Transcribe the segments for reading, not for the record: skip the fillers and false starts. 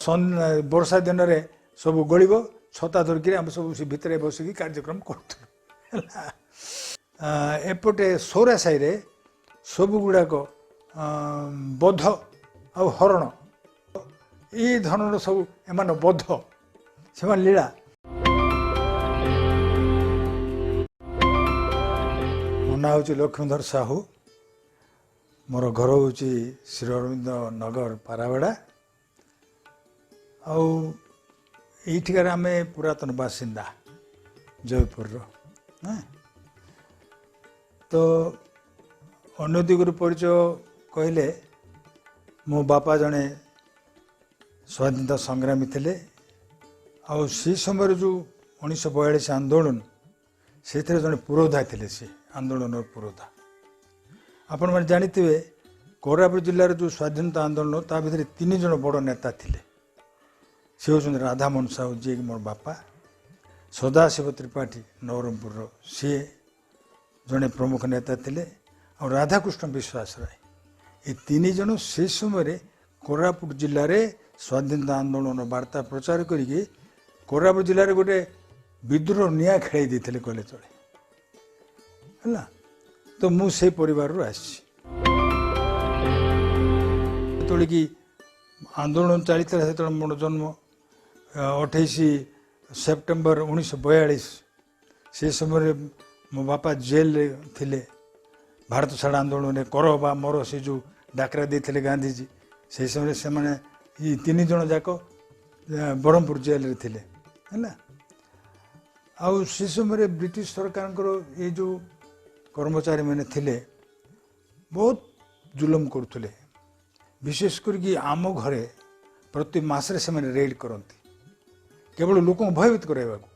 ବର୍ଷା ଦିନରେ ସବୁ ଗଳିବ, ଛତା ଧରିକିରି ଆମେ ସବୁ ସେ ଭିତରେ ବସିକି କାର୍ଯ୍ୟକ୍ରମ କରୁଥିଲୁ। ହେଲା, ଏପଟେ ସୌରା ସାହିରେ ସବୁ ଗୁଡ଼ାକ ବଧ ଆଉ ହରଣ ଏଇ ଧରଣର ସବୁ, ଏମାନେ ବଧ, ସେମାନେ ଲୀଳା। ମୋ ନାଁ ହେଉଛି ଲକ୍ଷ୍ମୀଧର ସାହୁ। ମୋର ଘର ହେଉଛି ଶ୍ରୀ ଅରବିନ୍ଦ ନଗର, ପାରାବେଡ଼ା। ଆଉ ଏଇଠିକାର ଆମେ ପୁରାତନ ବାସିନ୍ଦା ଜୟପୁରର। ହଁ, ତ ଅନ୍ୟ ଦିଗରୁ ପରିଚୟ କହିଲେ, ମୋ ବାପା ଜଣେ ସ୍ୱାଧୀନତା ସଂଗ୍ରାମୀ ଥିଲେ। ଆଉ ସେ ସମୟରେ ଯେଉଁ 1942 ଆନ୍ଦୋଳନ, ସେଥିରେ ଜଣେ ପୁରୋଧା ଥିଲେ ସେ, ଆନ୍ଦୋଳନର ପୁରୋଧା। ଆପଣମାନେ ଜାଣିଥିବେ, କୋରାପୁଟ ଜିଲ୍ଲାର ଯେଉଁ ସ୍ୱାଧୀନତା ଆନ୍ଦୋଳନ, ତା ଭିତରେ ତିନି ଜଣ ବଡ଼ ନେତା ଥିଲେ। ସେ ହେଉଛନ୍ତି ରାଧାମୋହନ ସାହୁ, ଯିଏକି ମୋର ବାପା, ସଦାଶିବ ତ୍ରିପାଠୀ ନବରଙ୍ଗପୁରର, ସିଏ ଜଣେ ପ୍ରମୁଖ ନେତା ଥିଲେ, ଆଉ ରାଧାକୃଷ୍ଣ ବିଶ୍ୱାସ ରାୟ। ଏ ତିନି ଜଣ ସେ ସମୟରେ କୋରାପୁଟ ଜିଲ୍ଲାରେ ସ୍ୱାଧୀନତା ଆନ୍ଦୋଳନ ବାର୍ତ୍ତା ପ୍ରଚାର କରିକି କୋରାପୁଟ ଜିଲ୍ଲାରେ ଗୋଟେ ବିଦ୍ରୋହ ନିଆଁ ଖେଳାଇ ଦେଇଥିଲେ କହିଲେ ଚଳେ। ହେଲା, ତ ମୁଁ ସେଇ ପରିବାରରୁ ଆସିଛି। ଯେତେବେଳେ କି ଆନ୍ଦୋଳନ ଚାଲିଥିଲା, ସେତେବେଳେ ମୋର ଜନ୍ମ 28 ସେପ୍ଟେମ୍ବର 1942। ସେ ସମୟରେ ମୋ ବାପା ଜେଲରେ ଥିଲେ। ଭାରତ ଛାଡ଼ ଆନ୍ଦୋଳନରେ କର ବା ମର, ସେ ଯେଉଁ ଡାକରା ଦେଇଥିଲେ ଗାନ୍ଧିଜୀ, ସେହି ସମୟରେ ସେମାନେ ଏଇ ତିନି ଜଣ ଯାକ ବ୍ରହ୍ମପୁର ଜେଲରେ ଥିଲେ। ହେଲା, ଆଉ ସେ ସମୟରେ ବ୍ରିଟିଶ ସରକାରଙ୍କର ଏଇ ଯେଉଁ କର୍ମଚାରୀମାନେ ଥିଲେ, ବହୁତ ଜୁଲମ କରୁଥିଲେ। ବିଶେଷ କରିକି ଆମ ଘରେ ପ୍ରତି ମାସରେ ସେମାନେ ରେଡ୍ କରନ୍ତି, କେବଳ ଲୋକଙ୍କୁ ଭୟଭୀତ କରାଇବାକୁ।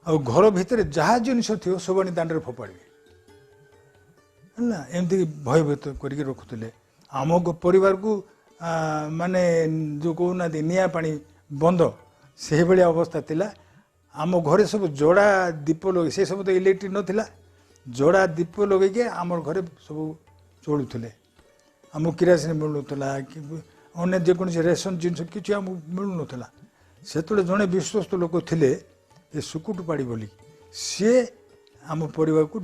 ଆଉ ଘର ଭିତରେ ଯାହା ଜିନିଷ ଥିବ, ସବୁ ଆଣି ଦାଣ୍ଡରେ ଫୋପାଡ଼ିବେ। ହେଲା, ଏମିତି ଭୟଭୀତ କରିକି ରଖୁଥିଲେ ଆମ ପରିବାରକୁ। ମାନେ ଯେଉଁ କହୁନାହାନ୍ତି ନିଆଁ ପାଣି ବନ୍ଦ, ସେଇଭଳିଆ ଅବସ୍ଥା ଥିଲା। ଆମ ଘରେ ସବୁ ଯୋଡ଼ା ଦୀପ ଲଗେଇ, ସେ ସବୁ ତ ଇଲେକ୍ଟ୍ରିକ୍ ନଥିଲା, ଯୋଡ଼ା ଦୀପ ଲଗେଇକି ଆମର ଘରେ ସବୁ ଚଳୁଥିଲେ। ଆମକୁ କିରାସିନି ମିଳୁନଥିଲା କି ଅନ୍ୟ ଯେକୌଣସି ରେସନ ଜିନିଷ କିଛି ଆମକୁ ମିଳୁନଥିଲା। ସେତେବେଳେ ଜଣେ ବିଶ୍ୱସ୍ତ ଲୋକ ଥିଲେ, ଏ ସୁକୁଟୁପାଡ଼ି ବୋଲି, ସିଏ ଆମ ପରିବାରକୁ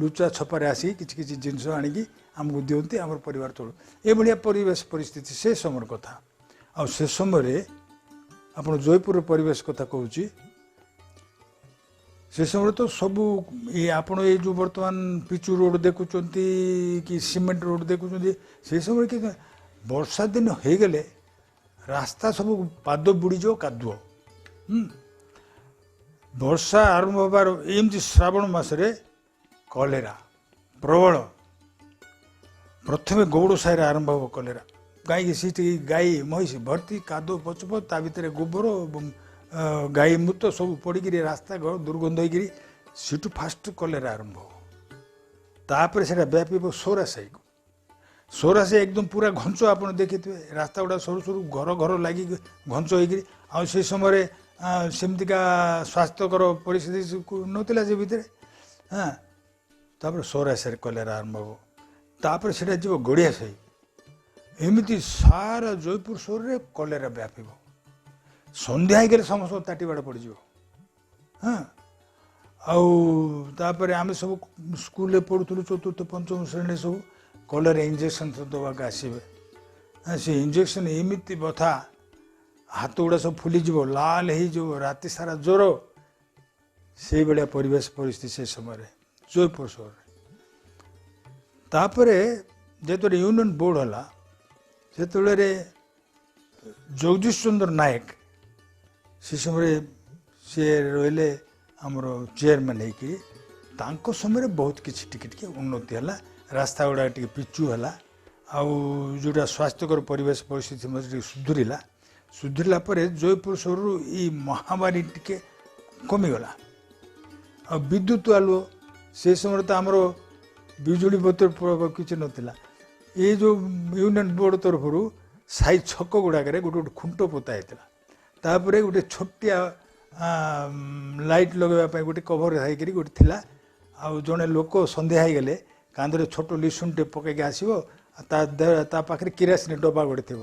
ଲୁଚା ଛପାରେ ଆସିକି କିଛି କିଛି ଜିନିଷ ଆଣିକି ଆମକୁ ଦିଅନ୍ତି, ଆମର ପରିବାର ଚଳୁ। ଏଭଳିଆ ପରିବେଶ ପରିସ୍ଥିତି ସେ ସମୟର କଥା। ଆଉ ସେ ସମୟରେ ଆପଣ ଜୟପୁରର ପରିବେଶ କଥା କହୁଛି, ସେ ସମୟରେ ତ ସବୁ ଏ ଆପଣ ଏଇ ଯେଉଁ ବର୍ତ୍ତମାନ ପିଚୁ ରୋଡ଼ ଦେଖୁଛନ୍ତି କି ସିମେଣ୍ଟ ରୋଡ଼ ଦେଖୁଛନ୍ତି, ସେ ସମୟରେ କି ବର୍ଷା ଦିନ ହେଇଗଲେ ରାସ୍ତା ସବୁ ପାଦ ବୁଡ଼ିଯିବ କାଦୁଅ। ବର୍ଷା ଆରମ୍ଭ ହେବାର ଏମିତି ଶ୍ରାବଣ ମାସରେ କଲେରା ପ୍ରବଳ। ପ୍ରଥମେ ଗୌଡ଼ ସାହିରେ ଆରମ୍ଭ ହେବ କଲେରା। କାହିଁକି? ସେଠି ଗାଈ ମହିଷି ଭର୍ତ୍ତି, କାଦୁଅ ପଚପଚ, ତା ଭିତରେ ଗୋବର ଏବଂ ଗାଈ ମୂତ ସବୁ ପଡ଼ିକିରି ରାସ୍ତା ଘର ଦୁର୍ଗନ୍ଧ ହେଇକିରି ସେଠୁ ଫାଷ୍ଟ କଲେରା ଆରମ୍ଭ ହେବ। ତାପରେ ସେଇଟା ବ୍ୟାପିବ ସୌରା ସାହିକୁ। ସୌରା ସାହି ଏକଦମ ପୁରା ଘଞ୍ଚ, ଆପଣ ଦେଖିଥିବେ ରାସ୍ତା ଗୁଡ଼ା ସରୁ ସରୁ, ଘର ଘର ଲାଗିକି ଘଞ୍ଚ ହେଇକିରି। ଆଉ ସେ ସମୟରେ ସେମିତିକା ସ୍ୱାସ୍ଥ୍ୟକର ପରିସ୍ଥିତି ନଥିଲା ସେ ଭିତରେ। ହଁ, ତାପରେ ସୌରା ସାହିରେ କଲେରା ଆରମ୍ଭ ହେବ, ତାପରେ ସେଇଟା ଯିବ ଗଡ଼ିଆ ସାହି। ଏମିତି ସାରା ଜୟପୁର ସହରରେ କଲେରା ବ୍ୟାପିବ। ସନ୍ଧ୍ୟା ହେଇଗଲେ ସମସ୍ତଙ୍କ ତାଟି ବାଡ଼ ପଡ଼ିଯିବ। ହଁ, ଆଉ ତାପରେ ଆମେ ସବୁ ସ୍କୁଲରେ ପଢ଼ୁଥିଲୁ, ଚତୁର୍ଥ ପଞ୍ଚମ ଶ୍ରେଣୀ ସବୁ, କଲେରା ଇଞ୍ଜେକ୍ସନ୍ ଦେବାକୁ ଆସିବେ। ହଁ, ସେ ଇଞ୍ଜେକ୍ସନ୍ ଏମିତି ବଥା, ହାତ ଗୁଡ଼ା ସବୁ ଫୁଲିଯିବ, ଲାଲ ହେଇଯିବ, ରାତି ସାରା ଜ୍ୱର। ସେଇଭଳିଆ ପରିବେଶ ପରିସ୍ଥିତି ସେ ସମୟରେ ଜୟପୁର ସହରରେ। ତାପରେ ଯେତେବେଳେ ୟୁନିୟନ ବୋର୍ଡ଼ ହେଲା, ସେତେବେଳେ ଜଗଦୀଶ ଚନ୍ଦ୍ର ନାୟକ ସେ ସମୟରେ ସିଏ ରହିଲେ ଆମର ଚେୟାରମ୍ୟାନ୍ ହେଇକି। ତାଙ୍କ ସମୟରେ ବହୁତ କିଛି ଟିକେ ଟିକେ ଉନ୍ନତି ହେଲା, ରାସ୍ତା ଗୁଡ଼ାକ ଟିକେ ପିଚୁ ହେଲା, ଆଉ ଯେଉଁଟା ସ୍ୱାସ୍ଥ୍ୟକର ପରିବେଶ ପରିସ୍ଥିତି ମଧ୍ୟ ଟିକେ ସୁଧୁରିଲା। ସୁଧୁରିଲା ପରେ ଜୟପୁର ସହରରୁ ଏଇ ମହାମାରୀ ଟିକେ କମିଗଲା। ଆଉ ବିଦ୍ୟୁତ ଆଲୁଅ, ସେ ସମୟରେ ତ ଆମର ବିଜୁଳି ବତି କିଛି ନଥିଲା। ଏଇ ଯେଉଁ ୟୁନିୟନ ବୋର୍ଡ଼ ତରଫରୁ ସାହି ଛକ ଗୁଡ଼ାକରେ ଗୋଟେ ଗୋଟେ ଖୁଣ୍ଟ ପୋତା ହେଇଥିଲା। ତାପରେ ଗୋଟେ ଛୋଟିଆ ଲାଇଟ୍ ଲଗାଇବା ପାଇଁ ଗୋଟେ କଭର ହେଇକରି ଗୋଟେ ଥିଲା। ଆଉ ଜଣେ ଲୋକ ସନ୍ଧ୍ୟା ହେଇଗଲେ କାନ୍ଧରେ ଛୋଟ ଲିସୁନଟେ ପକେଇକି ଆସିବ, ଆଉ ତା ପାଖରେ କିରାସିନି ଡବା ଗୋଟେ ଥିବ।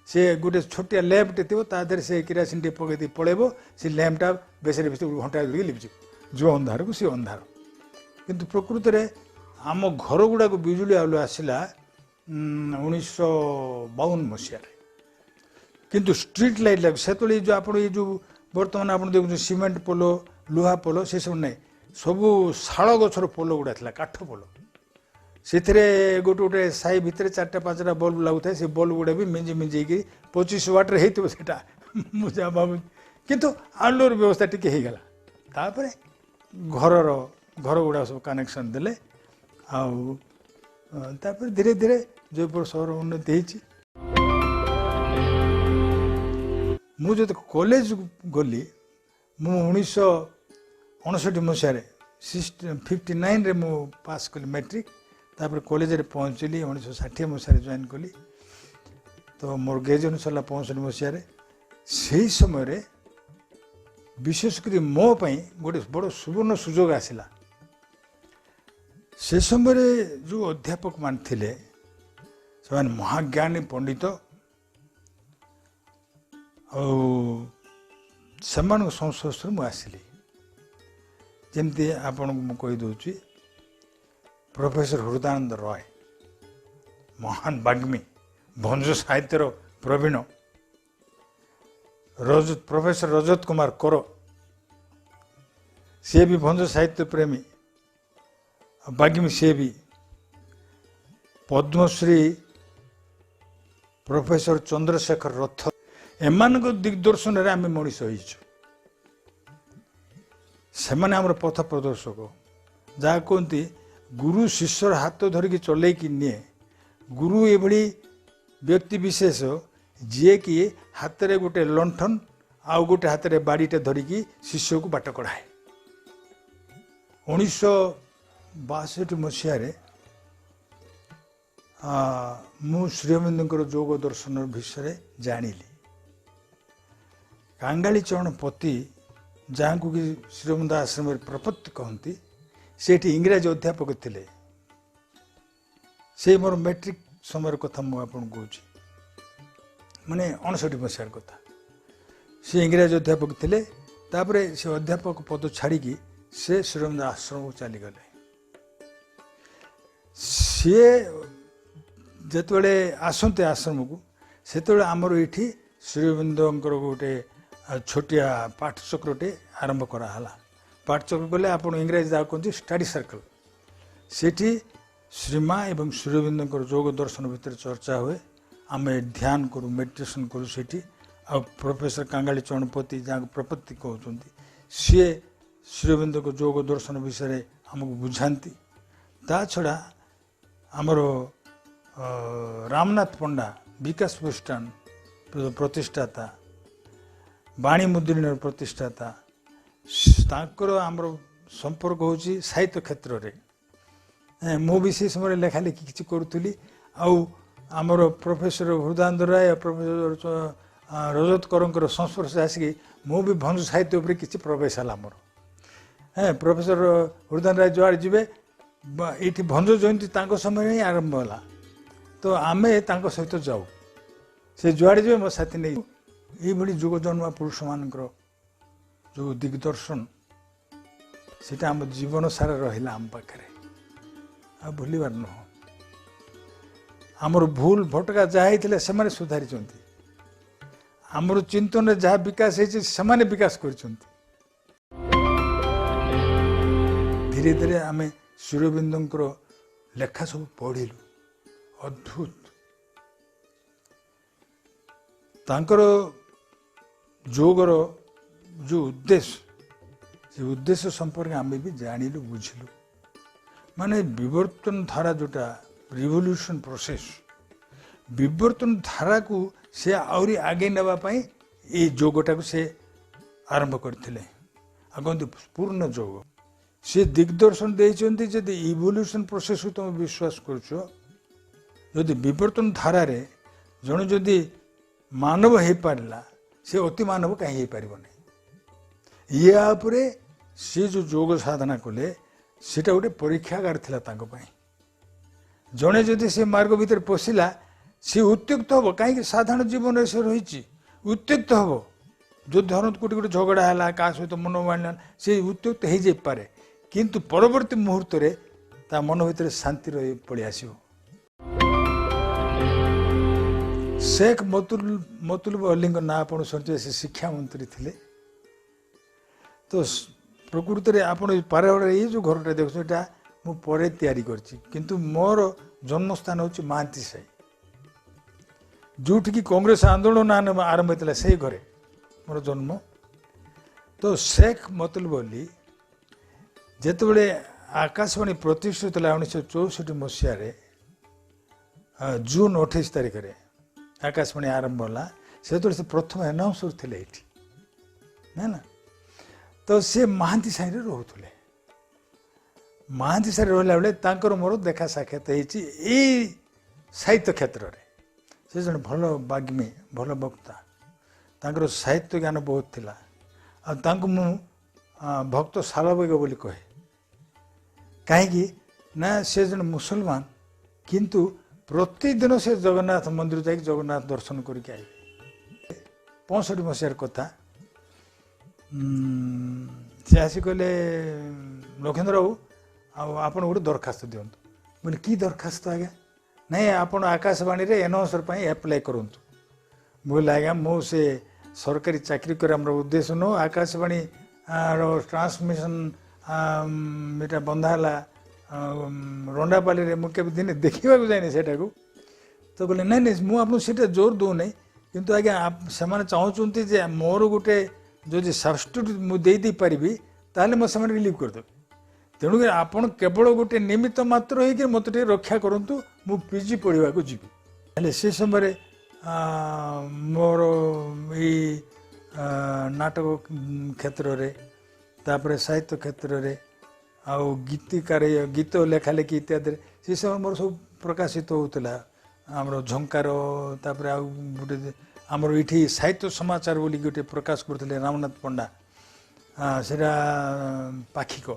ସେ ଗୋଟେ ଛୋଟିଆ ଲ୍ୟାମ୍ପଟେ ଥିବ, ତା ଦେହରେ ସେ କିରାସିନ ଟିକେ ପକେଇ ଦେଇ ପଳେଇବ, ସେ ଲ୍ୟାମ୍ପଟା ବେଶୀରେ ବେଶୀ ଘଣ୍ଟା ଧରିକି ଲିଭିଯିବ, ଯେଉଁ ଅନ୍ଧାରକୁ ସେ ଅନ୍ଧାର। କିନ୍ତୁ ପ୍ରକୃତରେ ଆମ ଘର ଗୁଡ଼ାକୁ ବିଜୁଳି ଆଲୁଅ ଆସିଲା 1952 ମସିହାରେ। କିନ୍ତୁ ଷ୍ଟ୍ରିଟ୍ ଲାଇଟ୍ ଲାଗେ ସେତେବେଳେ। ଏଇ ଯେଉଁ ଆପଣ ଏଇ ଯେଉଁ ବର୍ତ୍ତମାନ ଆପଣ ଦେଖୁଛନ୍ତି ସିମେଣ୍ଟ ପୋଲ, ଲୁହା ପୋଲ, ସେସବୁ ନାହିଁ, ସବୁ ଶାଳ ଗଛର ପୋଲ ଗୁଡ଼ା ଥିଲା, କାଠ ପୋଲ। ସେଥିରେ ଗୋଟେ ଗୋଟେ ସାହି ଭିତରେ 4ଟା 5ଟା ବଲ୍ବ ଲାଗୁଥାଏ। ସେ ବଲ୍ବ ଗୁଡ଼ା ବି ମିଞ୍ଜି ମିଞ୍ଜି ହେଇକି 25 ୱାଟ୍ରେ ହେଇଥିବ ସେଇଟା, ମୁଁ ଯାହା ଭାବୁଛି। କିନ୍ତୁ ଆଲୁଅର ବ୍ୟବସ୍ଥା ଟିକେ ହେଇଗଲା। ତାପରେ ଘରର ଘର ଗୁଡ଼ା ସବୁ କନେକ୍ସନ୍ ଦେଲେ, ଆଉ ତାପରେ ଧୀରେ ଧୀରେ ଜୟପୁର ସହର ଉନ୍ନତି ହେଇଛି। ମୁଁ ଯଦି କଲେଜ ଗଲି, ମୁଁ 1959 ମସିହାରେ, 59ରେ ମୁଁ ପାସ୍ କଲି ମେଟ୍ରିକ୍। ତାପରେ କଲେଜରେ ପହଞ୍ଚିଲି 1960 ମସିହାରେ ଜଏନ୍ କଲି। ତ ମୋର ଗ୍ରାଜୁଏସନ୍ ସରିଲା 65 ମସିହାରେ। ସେହି ସମୟରେ ବିଶେଷ କରି ମୋ ପାଇଁ ଗୋଟେ ବଡ଼ ସୁବର୍ଣ୍ଣ ସୁଯୋଗ ଆସିଲା। ସେ ସମୟରେ ଯେଉଁ ଅଧ୍ୟାପକମାନେ ଥିଲେ, ସେମାନେ ମହାଜ୍ଞାନୀ ପଣ୍ଡିତ, ଆଉ ସେମାନଙ୍କ ସଂସ୍ପର୍ଶରେ ମୁଁ ଆସିଲି। ଯେମିତି ଆପଣଙ୍କୁ ମୁଁ କହିଦେଉଛି, ପ୍ରଫେସର ହୃଦାନନ୍ଦ ରୟ, ମହାନ ବାଗ୍ମୀ, ଭଞ୍ଜ ସାହିତ୍ୟର ପ୍ରବୀଣ, ପ୍ରଫେସର ରଜତ କୁମାର କର, ସିଏ ବି ଭଞ୍ଜ ସାହିତ୍ୟ ପ୍ରେମୀ, ବାଗ୍ମୀ ସିଏ ବି, ପଦ୍ମଶ୍ରୀ ପ୍ରଫେସର ଚନ୍ଦ୍ରଶେଖର ରଥ, ଏମାନଙ୍କ ଦିଗ୍ଦର୍ଶନରେ ଆମେ ମଣିଷ ହେଇଛୁ। ସେମାନେ ଆମର ପଥ ପ୍ରଦର୍ଶକ। ଯାହା କୁହନ୍ତି ଗୁରୁ ଶିଷ୍ୟର ହାତ ଧରିକି ଚଲେଇକି ନିଏ। ଗୁରୁ ଏଭଳି ବ୍ୟକ୍ତି ବିଶେଷ ଯିଏକି ହାତରେ ଗୋଟେ ଲଣ୍ଠନ ଆଉ ଗୋଟେ ହାତରେ ବାଡ଼ିଟେ ଧରିକି ଶିଷ୍ୟକୁ ବାଟ କଢ଼ାଏ। 1962 ମସିହାରେ ମୁଁ ଶ୍ରୀଅରବିନ୍ଦଙ୍କର ଯୋଗ ଦର୍ଶନ ବିଷୟରେ ଜାଣିଲି। କାଙ୍ଗାଳି ଚରଣ ପତି, ଯାହାଙ୍କୁ କି ଶ୍ରୀଅରବିନ୍ଦ ଆଶ୍ରମରେ ପ୍ରପତ୍ତି କହନ୍ତି, ସେଠି ଇଂରାଜୀ ଅଧ୍ୟାପକ ଥିଲେ। ସେ ମୋର ମେଟ୍ରିକ ସମୟର କଥା ମୁଁ ଆପଣଙ୍କୁ କହୁଛି, ମାନେ 59 ମସିହାର କଥା। ସେ ଇଂରାଜୀ ଅଧ୍ୟାପକ ଥିଲେ। ତାପରେ ସେ ଅଧ୍ୟାପକ ପଦ ଛାଡ଼ିକି ସେ ଶ୍ରୀଅରବିନ୍ଦ ଆଶ୍ରମକୁ ଚାଲିଗଲେ। ସିଏ ଯେତେବେଳେ ଆସନ୍ତି ଆଶ୍ରମକୁ, ସେତେବେଳେ ଆମର ଏଇଠି ଶ୍ରୀଅରବିନ୍ଦଙ୍କର ଗୋଟେ ଛୋଟିଆ ପାଠଚକ୍ରଟେ ଆରମ୍ଭ କରାହେଲା। ପାଠଚକ୍ର କଲେ ଆପଣ ଇଂରାଜୀ ଯାହା କୁହନ୍ତି ଷ୍ଟଡି ସର୍କଲ୍। ସେଠି ଶ୍ରୀମା ଏବଂ ଶ୍ରୀଅରବିନ୍ଦଙ୍କର ଯୋଗ ଦର୍ଶନ ଭିତରେ ଚର୍ଚ୍ଚା ହୁଏ। ଆମେ ଧ୍ୟାନ କରୁ, ମେଡ଼ିଟେସନ୍ କରୁ ସେଠି। ଆଉ ପ୍ରଫେସର କାଙ୍ଗାଳି ଚରଣପତି, ଯାହାକୁ ପ୍ରପତ୍ତି କହୁଛନ୍ତି, ସିଏ ଶ୍ରୀଅରବିନ୍ଦଙ୍କ ଯୋଗ ଦର୍ଶନ ବିଷୟରେ ଆମକୁ ବୁଝାନ୍ତି। ତା ଛଡ଼ା ଆମର ରାମନାଥ ପଣ୍ଡା, ବିକାଶ ପ୍ରତିଷ୍ଠାନ ପ୍ରତିଷ୍ଠାତା, ବାଣୀ ମୁଦ୍ରିଣର ପ୍ରତିଷ୍ଠାତା, ତାଙ୍କର ଆମର ସମ୍ପର୍କ ହେଉଛି ସାହିତ୍ୟ କ୍ଷେତ୍ରରେ। ମୁଁ ବି ସେ ସମୟରେ ଲେଖାଲେଖି କିଛି କରୁଥିଲି। ଆଉ ଆମର ପ୍ରଫେସର ହୃଦାନନ୍ଦ ରାୟ, ପ୍ରଫେସର ରଜତ କରଙ୍କର ସଂସ୍ପର୍ଶରେ ଆସିକି ମୁଁ ବି ଭଞ୍ଜ ସାହିତ୍ୟ ଉପରେ କିଛି ପ୍ରବେଶ ହେଲା ମୋର। ପ୍ରଫେସର ହୃଦାନନ୍ଦ ରାୟ ଯୁଆଡ଼େ ଯିବେ, ଏଇଠି ଭଞ୍ଜ ଜୟନ୍ତୀ ତାଙ୍କ ସମୟରେ ହିଁ ଆରମ୍ଭ ହେଲା, ତ ଆମେ ତାଙ୍କ ସହିତ ଯାଉ, ସେ ଯୁଆଡ଼େ ଯିବେ ମୋ ସାଥି ନେଇ। ଏଇଭଳି ଯୁଗ ଜନ୍ମା ପୁରୁଷମାନଙ୍କର ଯେଉଁ ଦିଗ୍ଦର୍ଶନ, ସେଇଟା ଆମ ଜୀବନ ସାରା ରହିଲା ଆମ ପାଖରେ, ଆଉ ଭୁଲିବାର ନୁହଁ। ଆମର ଭୁଲ ଭଟକା ଯାହା ହେଇଥିଲା ସେମାନେ ସୁଧାରିଛନ୍ତି, ଆମର ଚିନ୍ତନରେ ଯାହା ବିକାଶ ହେଇଛି ସେମାନେ ବିକାଶ କରିଛନ୍ତି। ଧୀରେ ଧୀରେ ଆମେ ଶ୍ରୀଅରବିନ୍ଦଙ୍କର ଲେଖା ସବୁ ପଢ଼ିଲୁ, ଅଦ୍ଭୁତ। ତାଙ୍କର ଯୋଗର ଯେଉଁ ଉଦ୍ଦେଶ୍ୟ, ସେ ଉଦ୍ଦେଶ୍ୟ ସମ୍ପର୍କରେ ଆମେ ବି ଜାଣିଲୁ, ବୁଝିଲୁ। ମାନେ ବିବର୍ତ୍ତନ ଧାରା ଯେଉଁଟା ରିଭଲ୍ୟୁସନ୍ ପ୍ରୋସେସ୍, ବିବର୍ତ୍ତନ ଧାରାକୁ ସେ ଆହୁରି ଆଗେଇ ନେବା ପାଇଁ ଏଇ ଯୋଗଟାକୁ ସେ ଆରମ୍ଭ କରିଥିଲେ। ଆଉ କହନ୍ତି ପୂର୍ଣ୍ଣ ଯୋଗ। ସେ ଦିଗ୍ଦର୍ଶନ ଦେଇଛନ୍ତି, ଯଦି ଇଭଲ୍ୟୁସନ୍ ପ୍ରୋସେସ୍କୁ ତୁମେ ବିଶ୍ୱାସ କରୁଛ, ଯଦି ବିବର୍ତ୍ତନ ଧାରାରେ ଜଣେ ଯଦି ମାନବ ହେଇପାରିଲା, ସେ ଅତି ମାନବ କାହିଁ ହେଇପାରିବନି? ୟା ଉପରେ ସେ ଯେଉଁ ଯୋଗ ସାଧନା କଲେ, ସେଇଟା ଗୋଟେ ପରୀକ୍ଷାଗାର ଥିଲା ତାଙ୍କ ପାଇଁ। ଜଣେ ଯଦି ସେ ମାର୍ଗ ଭିତରେ ପଶିଲା, ସେ ଉତ୍ତ୍ୟକ୍ତ ହେବ। କାହିଁକି? ସାଧାରଣ ଜୀବନରେ ସେ ରହିଛି, ଉତ୍ତ୍ୟକ୍ତ ହେବ। ଯଦି ଧରନ୍ତୁ କେଉଁଠି ଗୋଟେ ଝଗଡ଼ା ହେଲା, କାହା ସହିତ ମନ ମାନିଲା, ସେ ଉତ୍ତ୍ୟକ୍ତ ହେଇଯାଇପାରେ, କିନ୍ତୁ ପରବର୍ତ୍ତୀ ମୁହୂର୍ତ୍ତରେ ତା ମନ ଭିତରେ ଶାନ୍ତି ରହି ପଳେଇ ଆସିବ। ଶେଖ ମତଲୁବ ଅଲ୍ଲୀଙ୍କ ନାଁ ଆପଣ ଶୁଣିଥିବେ, ସେ ଶିକ୍ଷାମନ୍ତ୍ରୀ ଥିଲେ। ତ ପ୍ରକୃତରେ ଆପଣ ପାରଳାରେ ଏଇ ଯେଉଁ ଘରଟା ଦେଖୁଛନ୍ତି, ଏଇଟା ମୁଁ ପରେ ତିଆରି କରିଛି, କିନ୍ତୁ ମୋର ଜନ୍ମସ୍ଥାନ ହେଉଛି ମହାନ୍ତି ସାହି, ଯେଉଁଠିକି କଂଗ୍ରେସ ଆନ୍ଦୋଳନ ଆରମ୍ଭ ହେଇଥିଲା, ସେଇ ଘରେ ମୋର ଜନ୍ମ। ତ ଶେଖ ମତଲୁବ ଅଲ୍ଲୀ ଯେତେବେଳେ ଆକାଶବାଣୀ ପ୍ରତିଷ୍ଠିତ ହେଲା 1964 ମସିହାରେ ଜୁନ୍ 28 ତାରିଖରେ ଆକାଶବାଣୀ ଆରମ୍ଭ ହେଲା, ସେତେବେଳେ ସେ ପ୍ରଥମ ଆନାଉନ୍ସର ଥିଲେ ଏଇଠି, ନା ତ ସେ ମହାନ୍ତି ସାହିରେ ରହୁଥିଲେ। ମହାନ୍ତି ସାହିରେ ରହିଲା ବେଳେ ତାଙ୍କର ମୋର ଦେଖା ସାକ୍ଷାତ ହେଇଛି ଏଇ ସାହିତ୍ୟ କ୍ଷେତ୍ରରେ। ସେ ଜଣେ ଭଲ ବାଗ୍ମୀ, ଭଲ ବକ୍ତା, ତାଙ୍କର ସାହିତ୍ୟ ଜ୍ଞାନ ବହୁତ ଥିଲା। ଆଉ ତାଙ୍କୁ ମୁଁ ଭକ୍ତ ସାଲବେଗ ବୋଲି କହେ, କାହିଁକି ନା ସେ ଜଣେ ମୁସଲମାନ, କିନ୍ତୁ ପ୍ରତିଦିନ ସେ ଜଗନ୍ନାଥ ମନ୍ଦିର ଯାଇକି ଜଗନ୍ନାଥ ଦର୍ଶନ କରିକି ଆଇବେ। 65 ମସିହାର କଥା। ସେ ଆସି କହିଲେ, ଲକ୍ଷେନ୍ଦ୍ର ବାବୁ, ଆଉ ଆପଣ ଗୋଟେ ଦରଖାସ୍ତ ଦିଅନ୍ତୁ। ମୁଁ କହିଲି, କି ଦରଖାସ୍ତ ଆଜ୍ଞା? ନାଇଁ, ଆପଣ ଆକାଶବାଣୀରେ ଏନାଉନ୍ସର ପାଇଁ ଆପ୍ଲାଏ କରନ୍ତୁ। ମୁଁ କହିଲି, ଆଜ୍ଞା, ମୁଁ ସେ ସରକାରୀ ଚାକିରି କରିବା ଆମର ଉଦ୍ଦେଶ୍ୟ ନୁହଁ। ଆକାଶବାଣୀ ଟ୍ରାନ୍ସମିସନ୍ ଏଇଟା ବନ୍ଧା ହେଲା ରଣ୍ଡାପାଲିରେ, ମୁଁ କେବେ ଦିନେ ଦେଖିବାକୁ ଯାଇନି ସେଇଟାକୁ। ତ କହିଲେ, ନାଇଁ ନାଇଁ, ମୁଁ ଆପଣଙ୍କୁ ସେଇଟା ଜୋର ଦେଉନାହିଁ, କିନ୍ତୁ ଆଜ୍ଞା ସେମାନେ ଚାହୁଁଛନ୍ତି ଯେ ମୋର ଗୋଟେ ଯଦି ସବଷ୍ଟିଟ୍ୟୁଟ୍ ମୁଁ ଦେଇଦେଇପାରିବି, ତାହେଲେ ମୁଁ ସେମାନେ ରିଲିଭ୍ କରିଦେବେ। ତେଣୁକରି ଆପଣ କେବଳ ଗୋଟେ ନିମିତ୍ତ ମାତ୍ର ହେଇକି ମୋତେ ଟିକେ ରକ୍ଷା କରନ୍ତୁ, ମୁଁ ପିଜି ପଢ଼ିବାକୁ ଯିବି। ହେଲେ ସେ ସମୟରେ ମୋର ଏଇ ନାଟକ କ୍ଷେତ୍ରରେ, ତାପରେ ସାହିତ୍ୟ କ୍ଷେତ୍ରରେ, ଆଉ ଗୀତିକାର, ଗୀତ ଲେଖାଲେଖି ଇତ୍ୟାଦିରେ ସେ ସମୟ ମୋର ସବୁ ପ୍ରକାଶିତ ହେଉଥିଲା। ଆମର ଝଙ୍କାର, ତାପରେ ଆଉ ଗୋଟେ ଆମର ଏଇଠି ସାହିତ୍ୟ ସମାଚାର ବୋଲି ଗୋଟେ ପ୍ରକାଶ କରୁଥିଲେ ରାମନାଥ ପଣ୍ଡା, ସେଇଟା ପାକ୍ଷିକ,